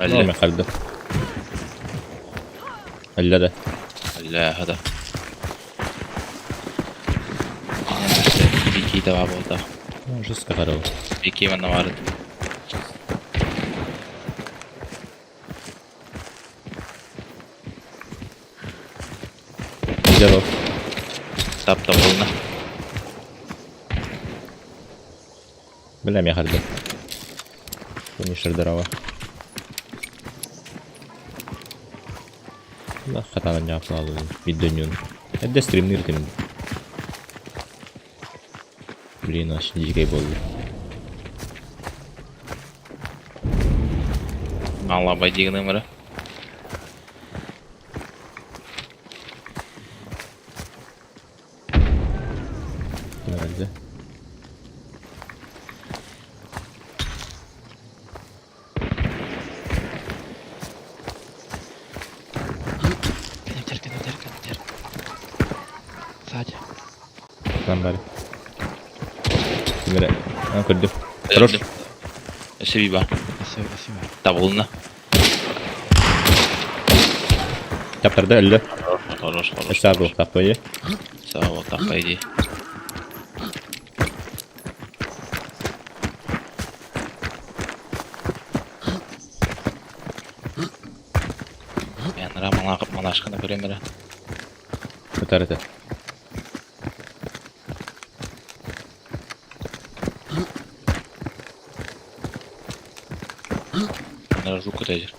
Алла. Хальда. Алла да. Алла хада. Бики да болда. Жестко қарау. Бики манна барды. Здоров. Тапта болна. Бля, я харды. Пунишер здорово. Да, хатана не апнал, виддөнүн. Это стримнир тем. Блин, аж дикой болды. Мала байдигінің бірі. Nerede? Кенетер, кенетер, кенетер. Сзади. Там бari. Кимере. А, көрдүм. Хорош. Спасибо. Спасибо, спасибо. Табылына. Таптарды өллө. Хорош, хорош. Саа был таппайы. Саа бол таппай ди. Мен ра манашканы көрөм эре. Өтөр это. Ра жук көтәжер.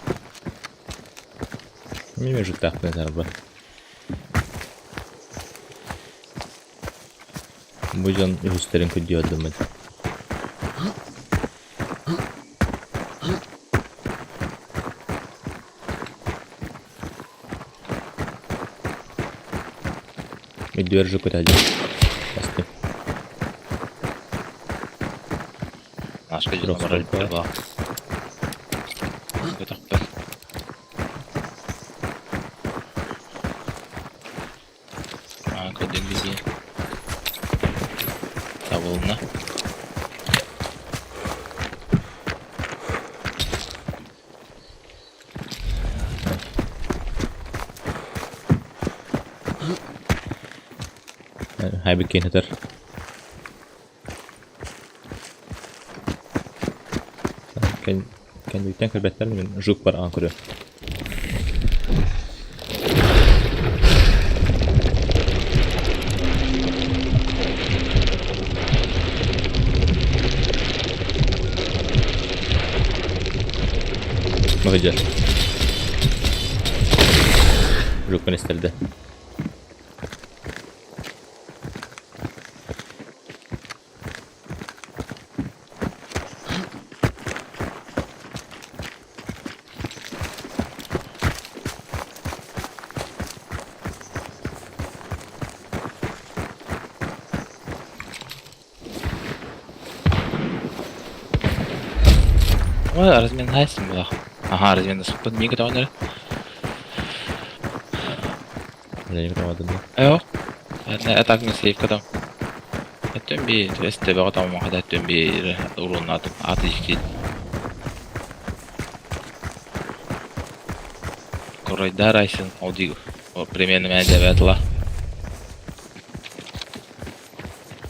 Меме жуттаах тарба. Бу дьон үһүстерин күддү Үдүөр жук көтәжер. Басты. Манашка Трох жана бар сколько? ба. Көтөкпөр. А, көдүм бизи. Табылына. Хайбы кейн хатар. Кен кен бүйтен көрбәттер мен жук бар ан көрө. Махыжар. Жук мен Ама разминайсың булах. Ага, разминасыппын миги көтөҕөн эрэ. Лени көтөҕөтүн да. Эо. Атак мен сейф көтөм. Өттөн би эстебеҕе тоҥмаха да өттөн би урууннаатым аты икки. Коройдар айсын ол дии примерно мэ дебетла.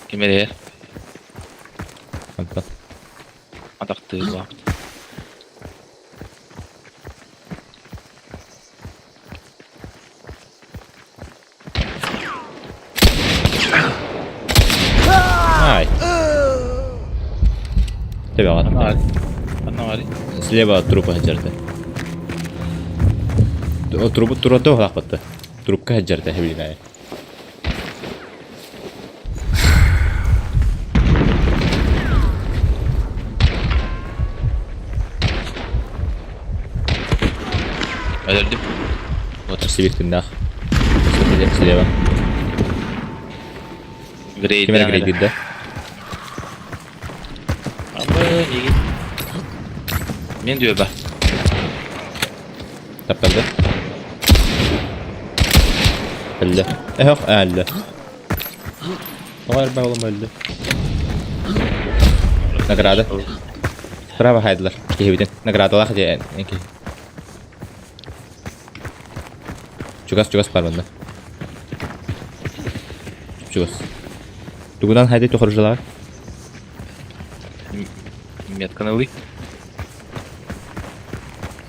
Ким эрэ? Антон. Атахтыылаабыт. Ай. Тебе Анна Анна Слева от трупа сылдьарда. Трупу турата уһаахпатта. Трупка сылдьарда хэбилинай. Өлөрдүм. Вот. Сибиктиннах. Слева. Ким эрэ грейдиир да? Абы, игин. Мен дүөбэ. Таптарды. Өллө. Эхох, өллө. Тоҕо элбэх олом өллө. Награда. Справа хайдылар. Киһибитин. Наградалаах дьэ киһи. Чугас чугас бар манна. Чугас. Тугунан хайды тухарыжалар? Метканы ылый.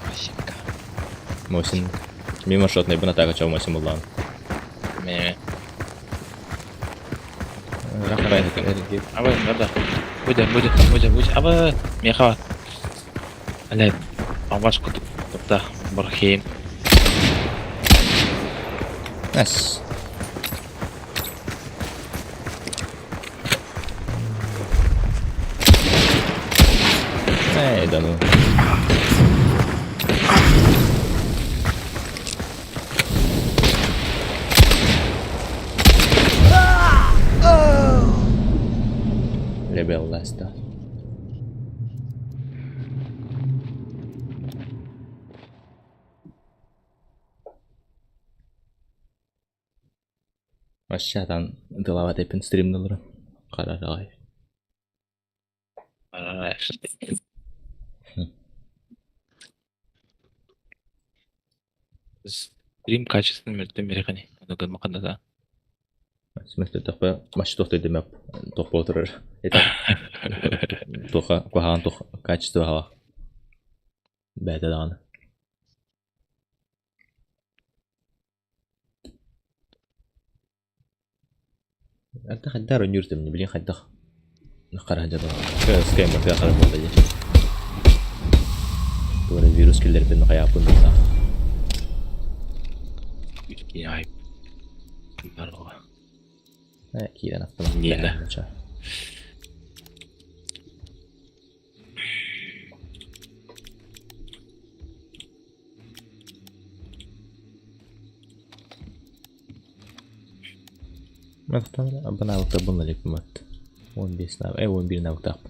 Мосинка. Мосин. Мимо шотный бына тага чау Мосин буллаан. Ме. Рахмат. Абы, да. Буде, буде, буде, буде. Абы, меха. Әле, абаш кутуп тупта Бархейм. Nice. Эй, да ну. Лебел ласта. Aşağıdan дылава депин стримналары. Карарай. Стрим качественно мертвым мерехани. Ону гын да. Смысле тохпа маш тохты демеп тохпа отырыр. Это тоха куһаҕан тох качество хала. Бәйте даҕаны. Ата хайдар ойнүүр билин хайдах. Нахара жада. Скайм фя хара болда же. Тура вирус киллер бен хаяпын да. Яй. Здорово. Э, кирен автомат. Не. Абанавыкта бұны лепімат. 15 навык, 11 навык тап.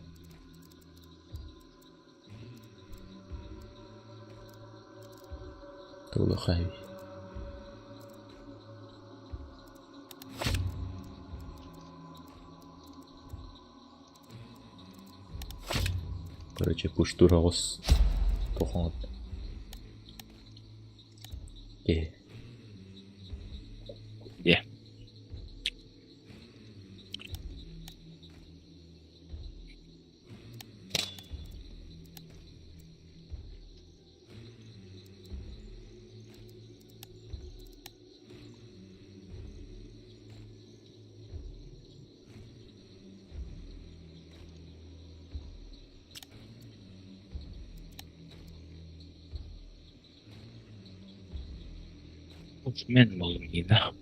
Тулы хайви. Короче, пуштур оғыз тоқоңот. Е. Е. Мен болдум да.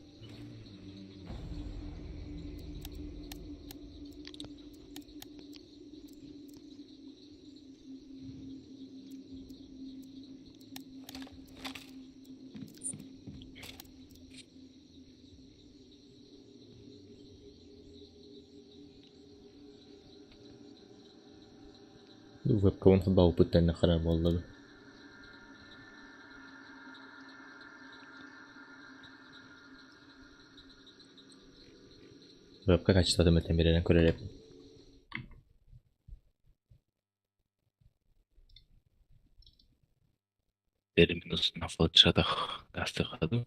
Вебкабын холбообуппуттан хара буолла дуу. Вебка качествота мөлтөн биэрэн көрөр эбит. Минус на флотшатах астыхаду.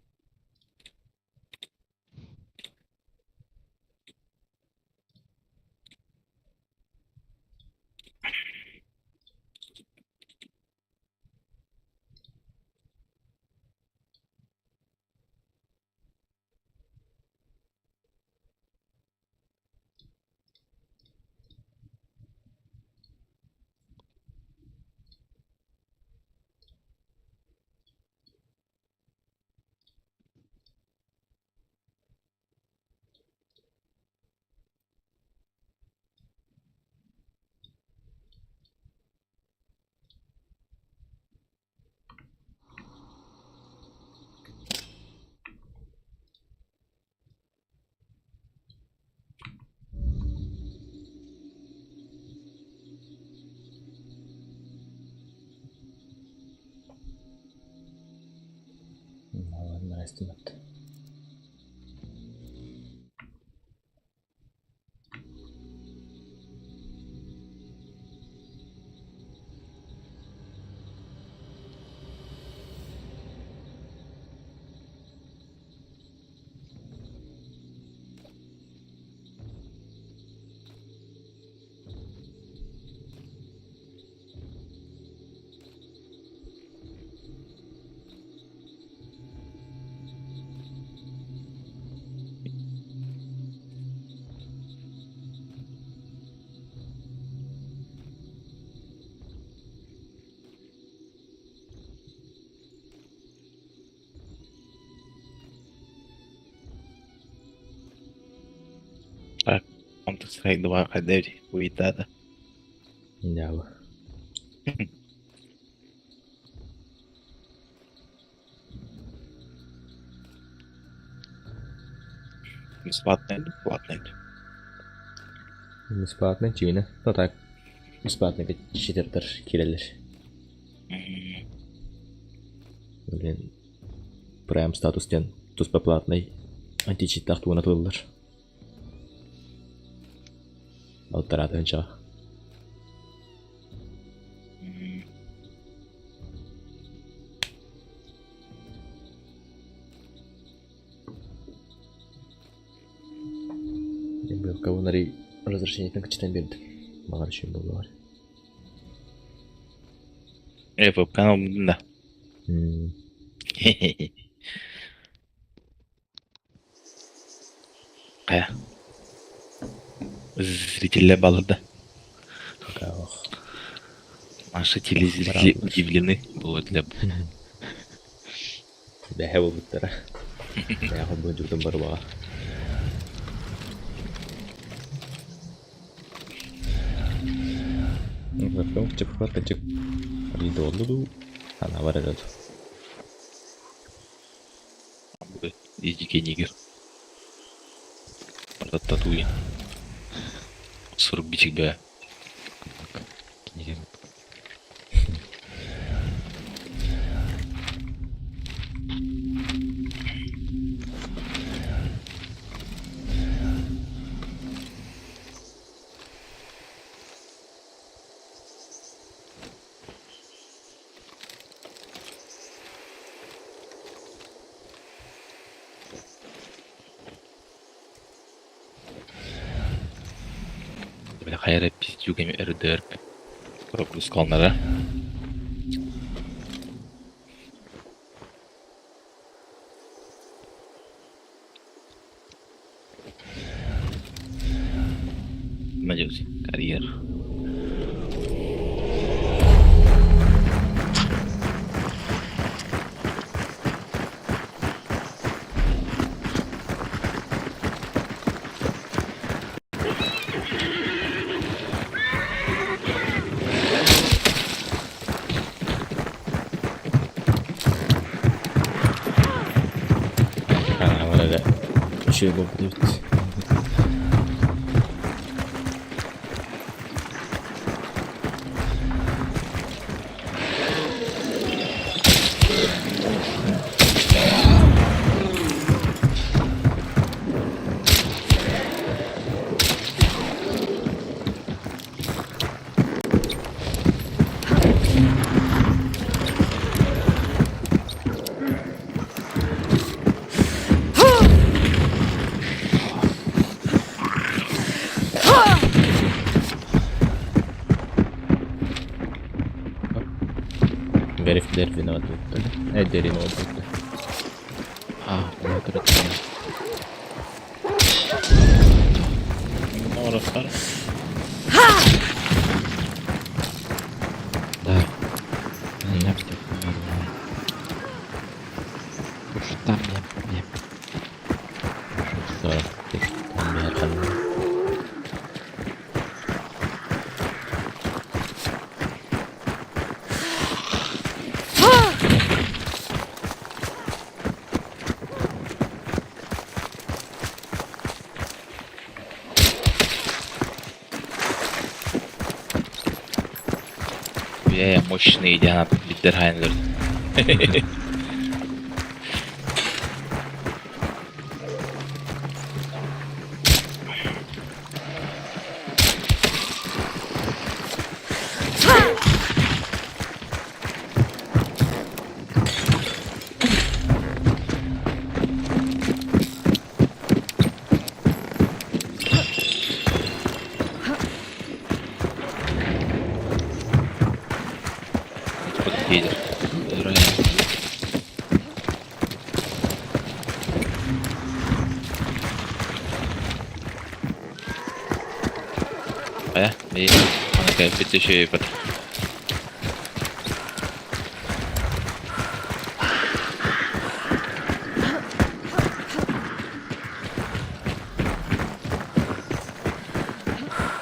Estimate. Counter-Strike 2 хайда уйдада. Да. Бесплатный, платный. Бесплатный, чигине. Ну так. Бесплатный читердер кирелер. Блин. Прайм статус ден туспа платный античиттах туына тыллар. Алтаратын ча. Кого нари разрешение качтан берді. Маған үшін болды бар. Веб-канал да. Кая. Зрители баллада. Наши телезрители удивлены было для. Бәһә булбуттара. Бәһә булбуттара барбаға. Вебкам чыппар качык. Ридолду. Ана бар эле. Дикий нигер. Татуин. 40 бичик бә. Киниге. Бля, хайра пиздюгами РДРП. Пропускалнара. Надеюсь, карьер. Ана бар эле. Үшөө болуп кетти. Гариф дэр виноват буолта. Э, дэр виноват буолта. А, вот это. Орохтор. Да. Уж там я. Сорох там бэйэр. Бля, мощный идея, биддер хайнлер. Едет. Э, и она еще и под.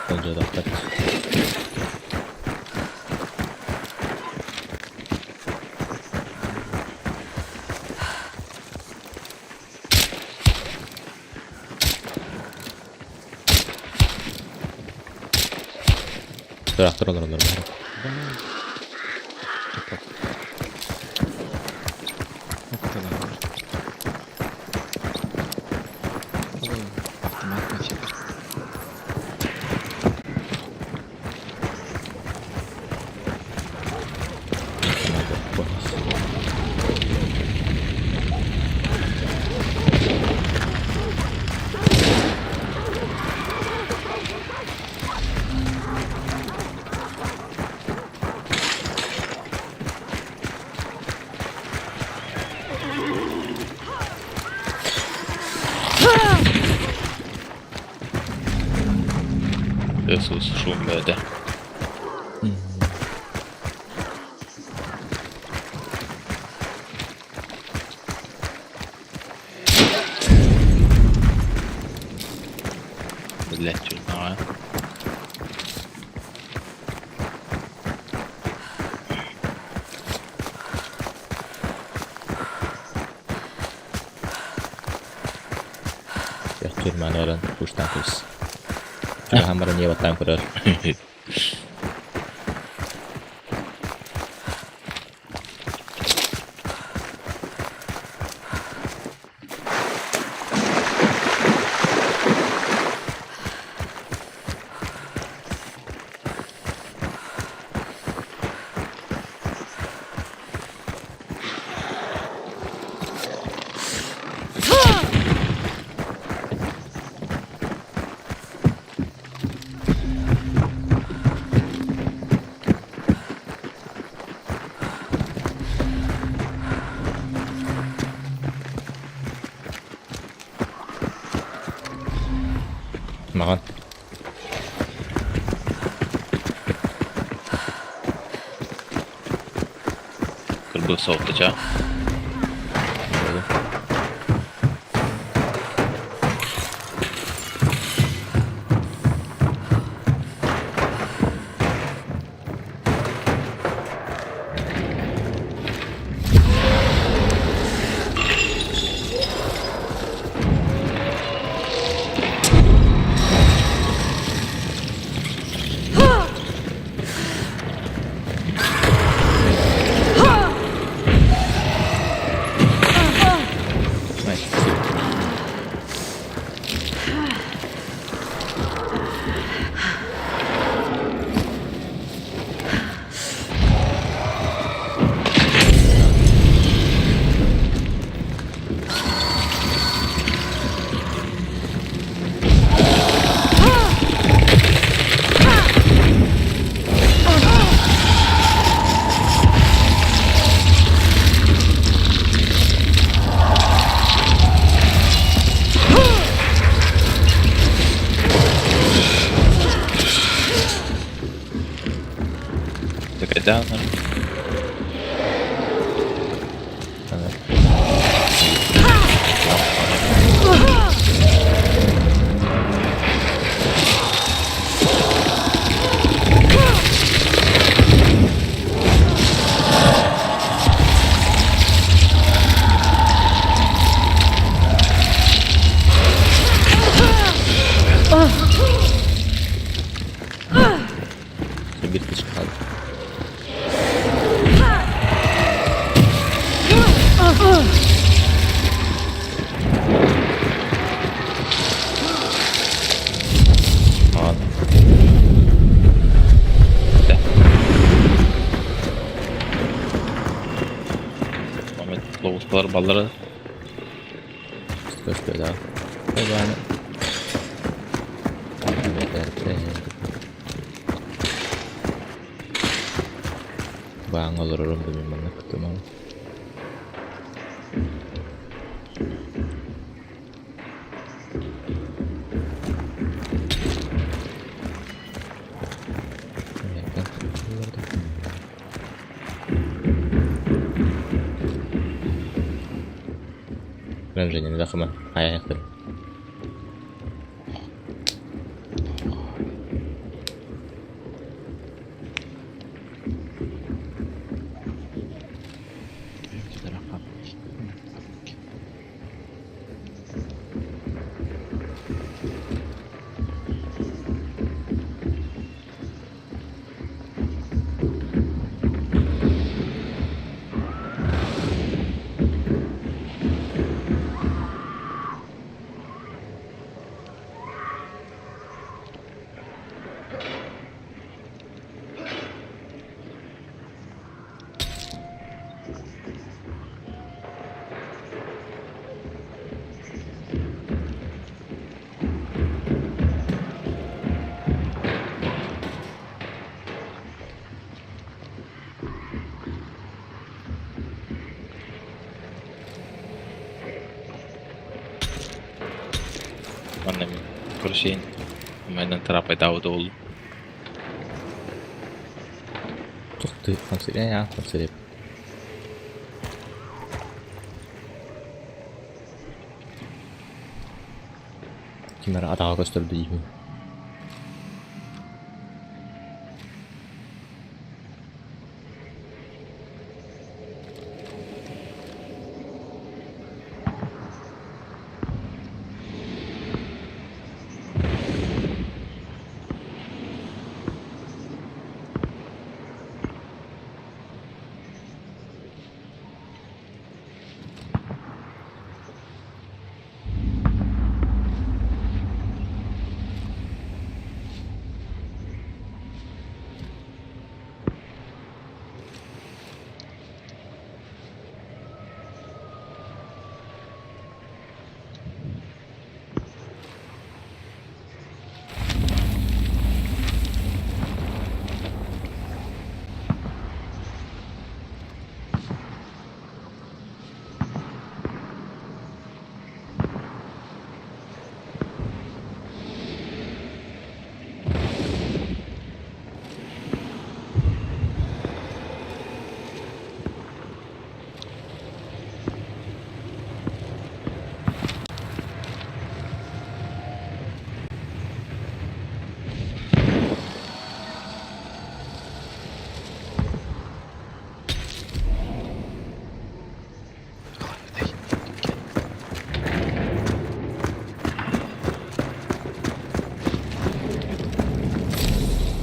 Олдьотохтор. Трактор олороллор бары. Автомат нафиг. Иисус, шум это. Блять, чуть. Тюрьманы оран куштан кыз. Чугахан баран не баттан көрөр. Маҕан. Кырбы соғыттыча. Хайдаан Биир кичи хаалла. Маҕан. Мамет ловушкалар баллары Көспөтөх. Эбээн. Бааҥ олорорум да мин манна кытымам. Женя, захыма. Аяқтыр. Манна мин көрсейін. Майдан тарапайдаабыт ол. Тохты, хамсыря, я хамсыря. Ким эрэ атаҕа көстөрдө диибин.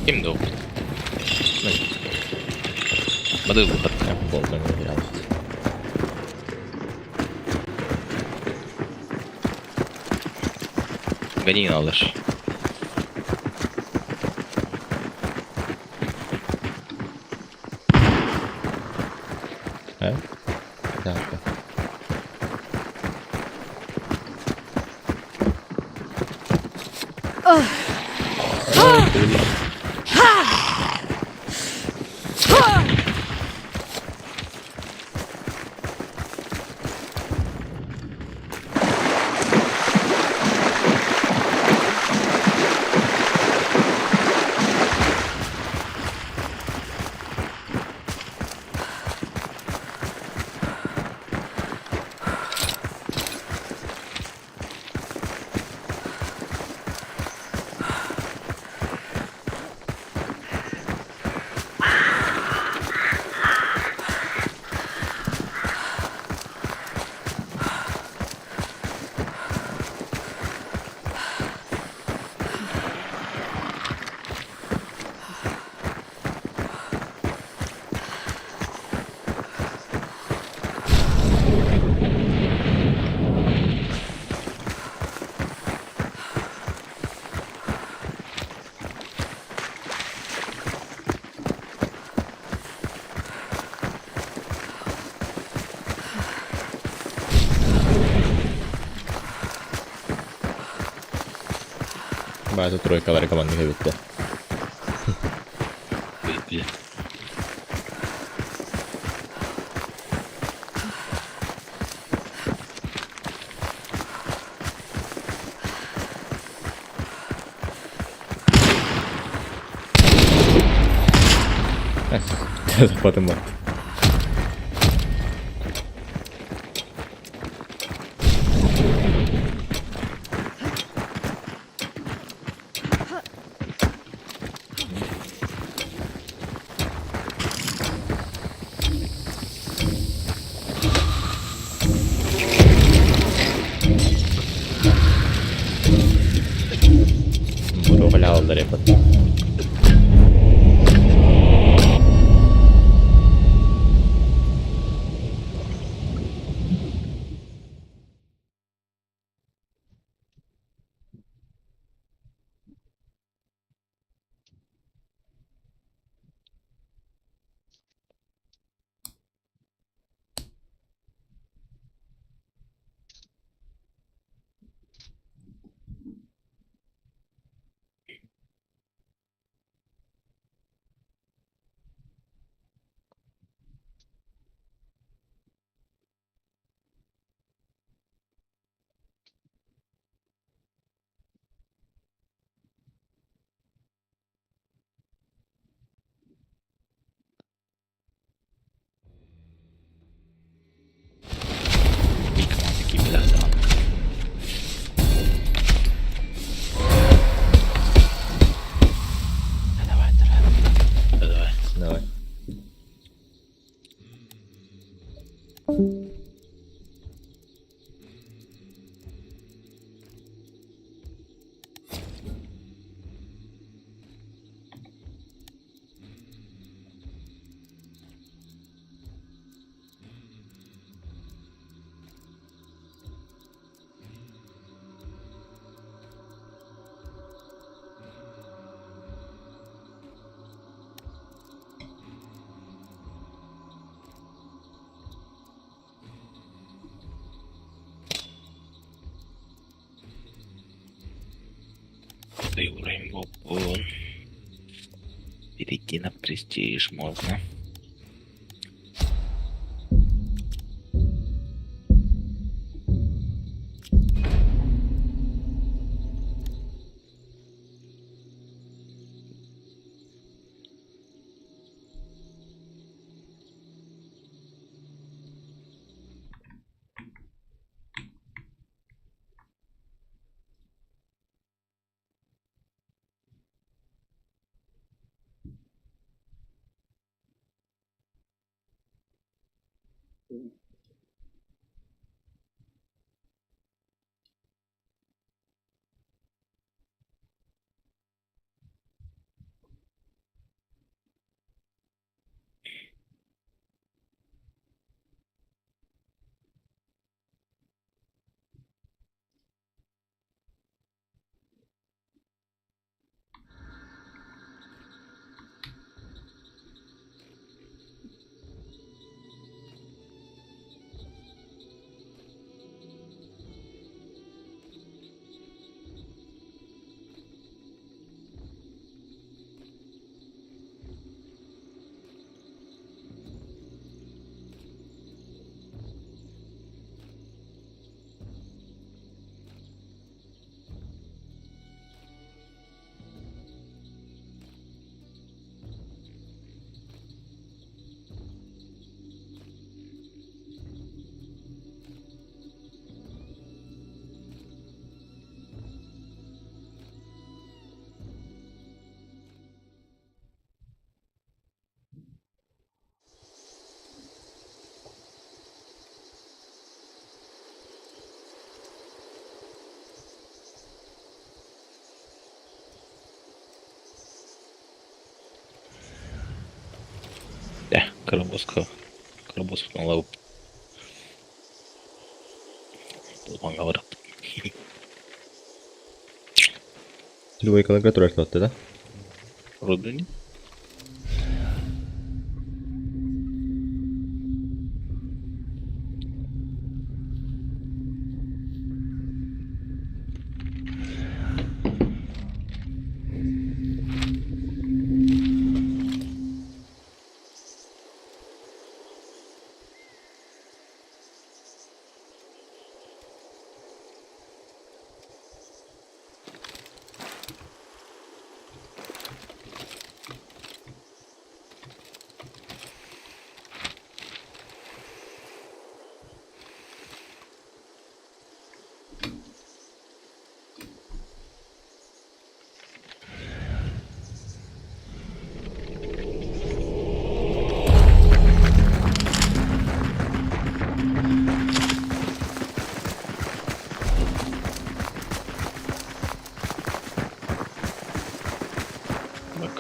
Ким да ол? Мады бұқат. Болдан biraz. Ганин алыр. He? Bir dakika. Баата тройкалары команда эбиттэ. Потом Буруолааллар эппит. Биир команда киирбэтэх даҕаны. Давай, давай. Давай. Давай. Ты уровень был. Перейти на престиж можно. Да, Карабоска. Карабоска лауп. Долбанга барып. Двойкаларга турар да? Вроде.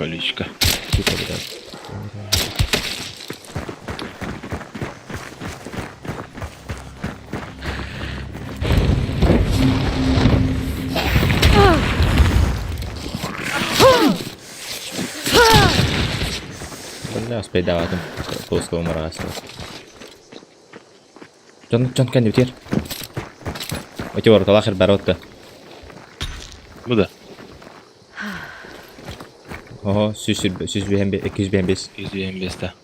Колючка. Сука, блядь. Бля, успейдаатым. Плоского мраста. Дьон, дьон кэннибитигэр. Ити ортолоох эр баротта. Бу да. Оһо, 100 205. 225 да.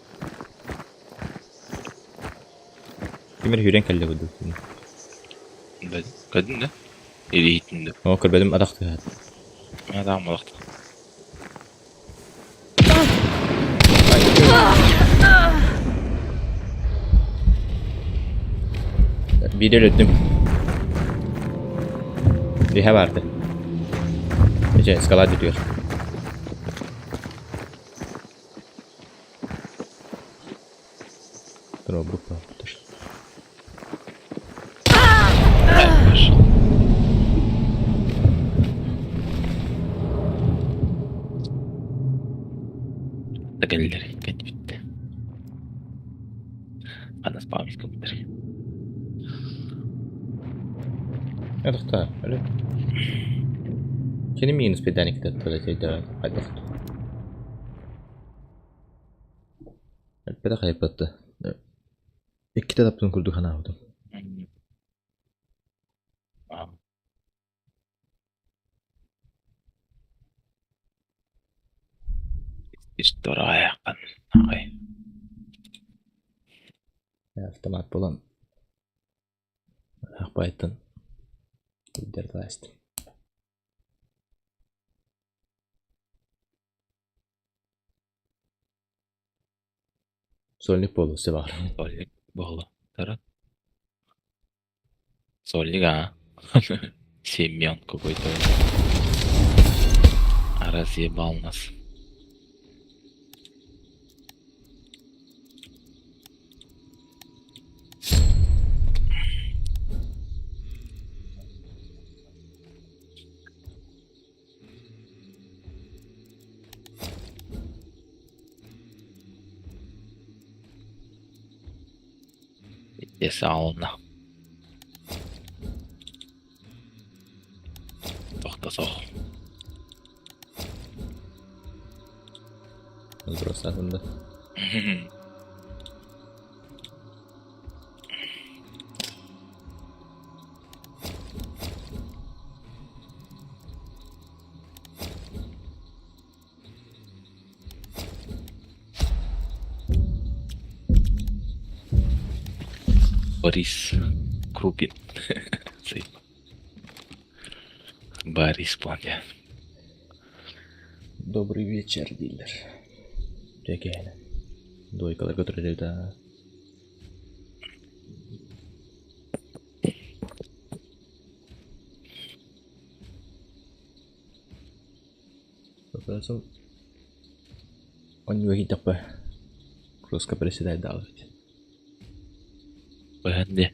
Ким эрэ сүүрэн кэллэ курдук. Көрдүн да? Или иһиттин да? Оо, көрбөтүм атах тыаһа. Атаҕым балахта. Биири өлөрдүм. Биһэ барды. Эчэ, скала бүтүөр. Пошел. Да кэллэр, кэлбиттэ. Ханна спамить компьютер. Атахта, алло. Кини минус педаник хайдах. Эппэтэх хайпатта. Иккитэ таптын курдук ханаабытым. История Автомат булан Ахпайтын Дердлайстым. Сольник буолуо баар. Сольник буолла. Таран. Сольник а. Семен какой-то. Разъебал нас. Сауна. Тохто суох. Просто да. Борис Крупин. Борис Планья. Добрый вечер, дилер. Дьэ Двойкаларга турар да. Вопросом он не такой. Кроска приседает давать. Бэхэнди.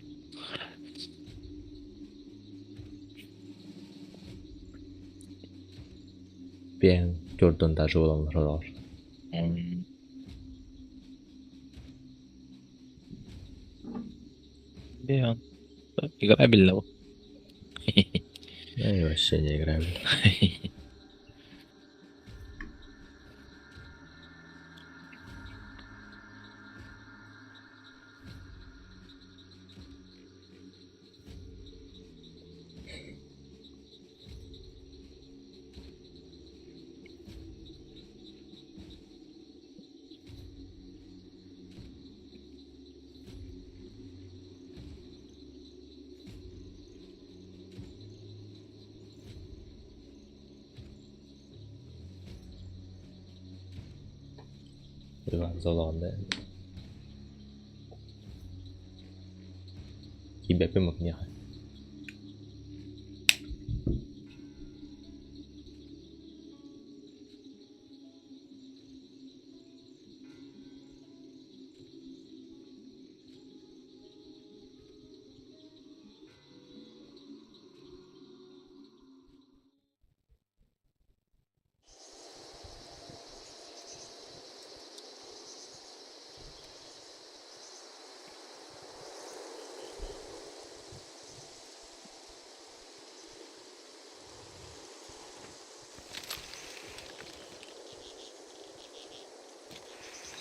Пен Jordan даже olanlar var. Где он? Играбельного. Я вообще не играю. Иван Золонде. Кибепи мукняха.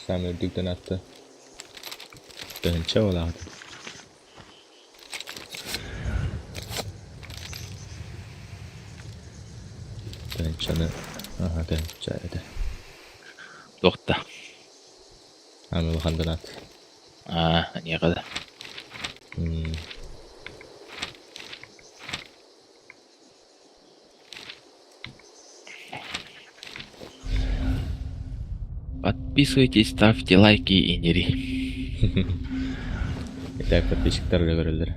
Саамай үрдүк донатты. Тыһыынча буолаҕыт. Тыһыынчаны, аха тыһыынча этэ. Туохта? Аны улахан донат. Аа, эниэхэ да. Подписывайтесь, ставьте лайки и нери. Итак, подписчиктар көрөллөр.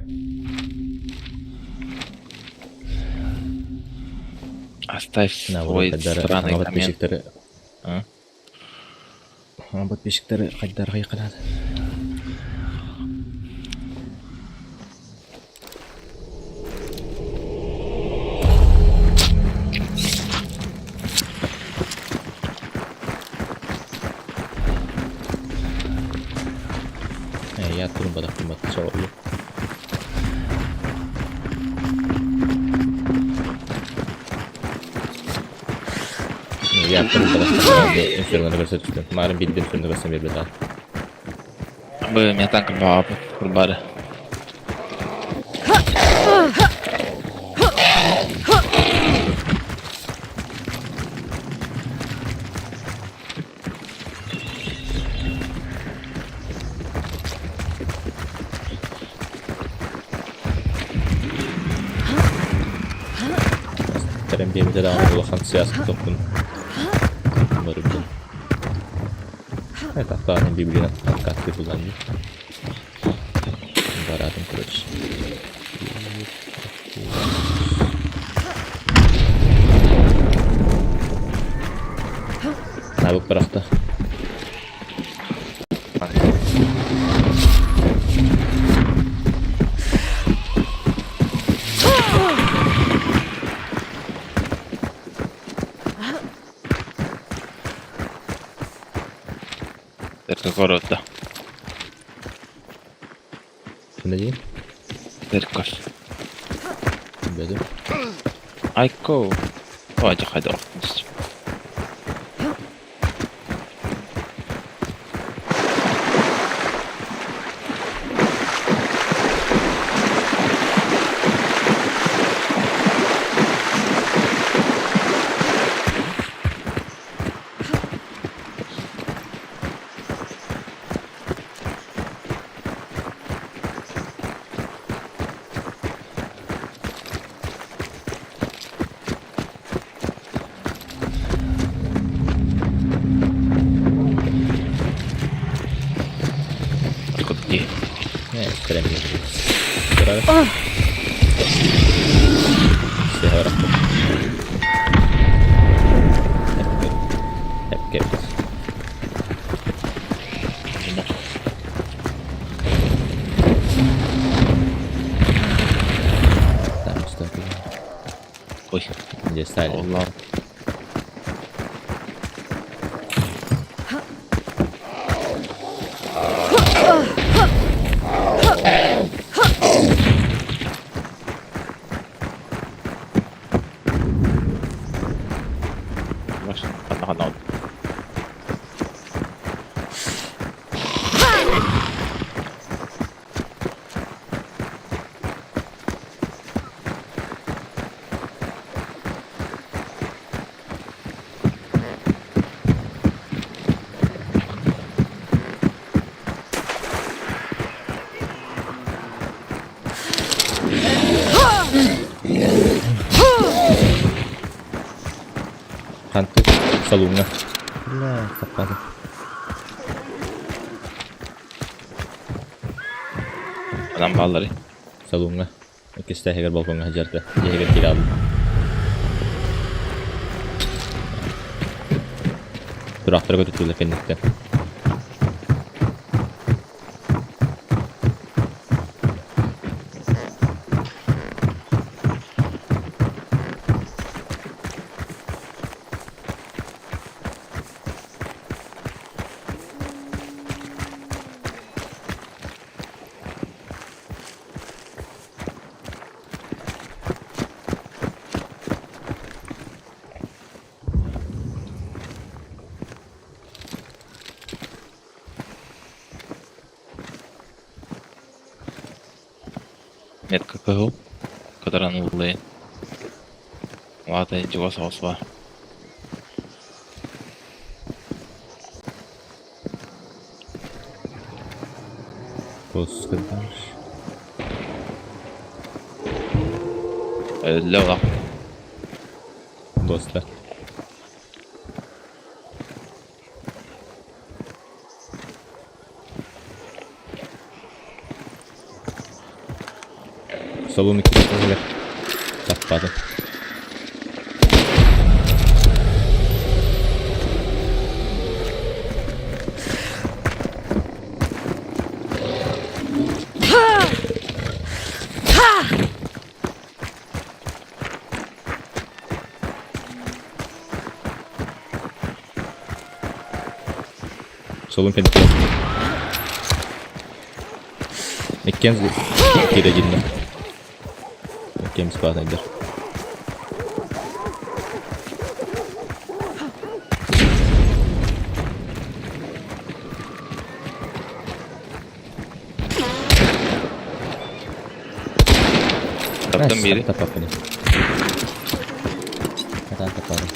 Оставь свой странный коммент. Подписчиктары. Подписчиктары хайдар хайканат. Я турбада кыммат соҕолу. Я турбада инферно көрсө түстүм. Марын билдим инферно көрсөм бербет ал. Бу меня танк баапыт курбары. Тэрэн биэбитэ даҕаны улахан сыаска тохтун барыбын. Тахтаан библия откатты булан баратын короче. Навык бырахта. Terkko Ne diyeyim? Terkkos. Dedim. Айко. Ой, хайда охтунс. Дии. Тэрэн биэрдим. Hep Tamam, Ой. Где стали? Allah. Баш, ханна Ханты салуҥҥа. Бля, таппатым. Адам баллары. Салуҥҥа. Иккистэһигэр балкоҥҥа сылдьарда. Дьиэһигэр киирэ аллым. Тураахтара көтүттүлэр кэнниттэн. Метка кыһыл, кытаран ыллайын. Вата чугас соҕус баар. Босс кырдаш. Өллө олох. Босста. Солун икки таппады. Солун кэнниттэн. Иккиэн киирэ дьиннэ. Иккиэн бесплатнайдар. Таптым бири. Таппаппын. Хатан таппадым.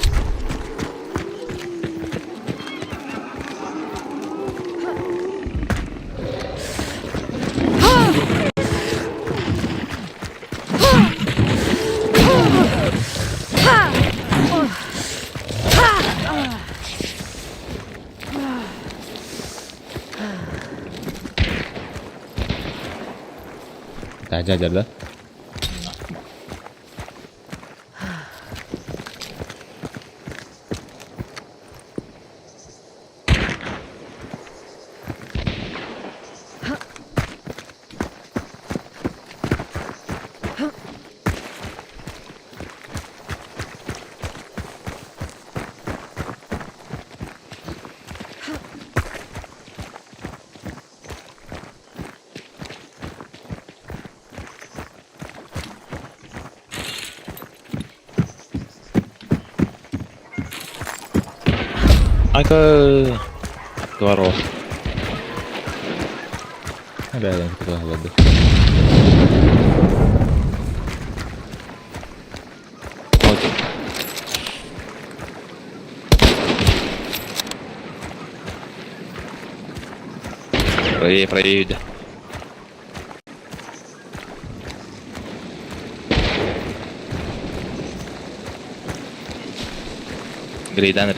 Дядя, да? Айка. Дворов. Бәрін күтіп алады. Вот. Правее, правее, да. Грейданер.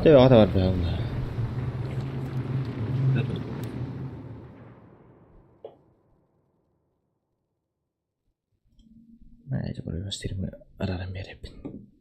Тебе ата бар бе. Näin, se voi myös arara merepin.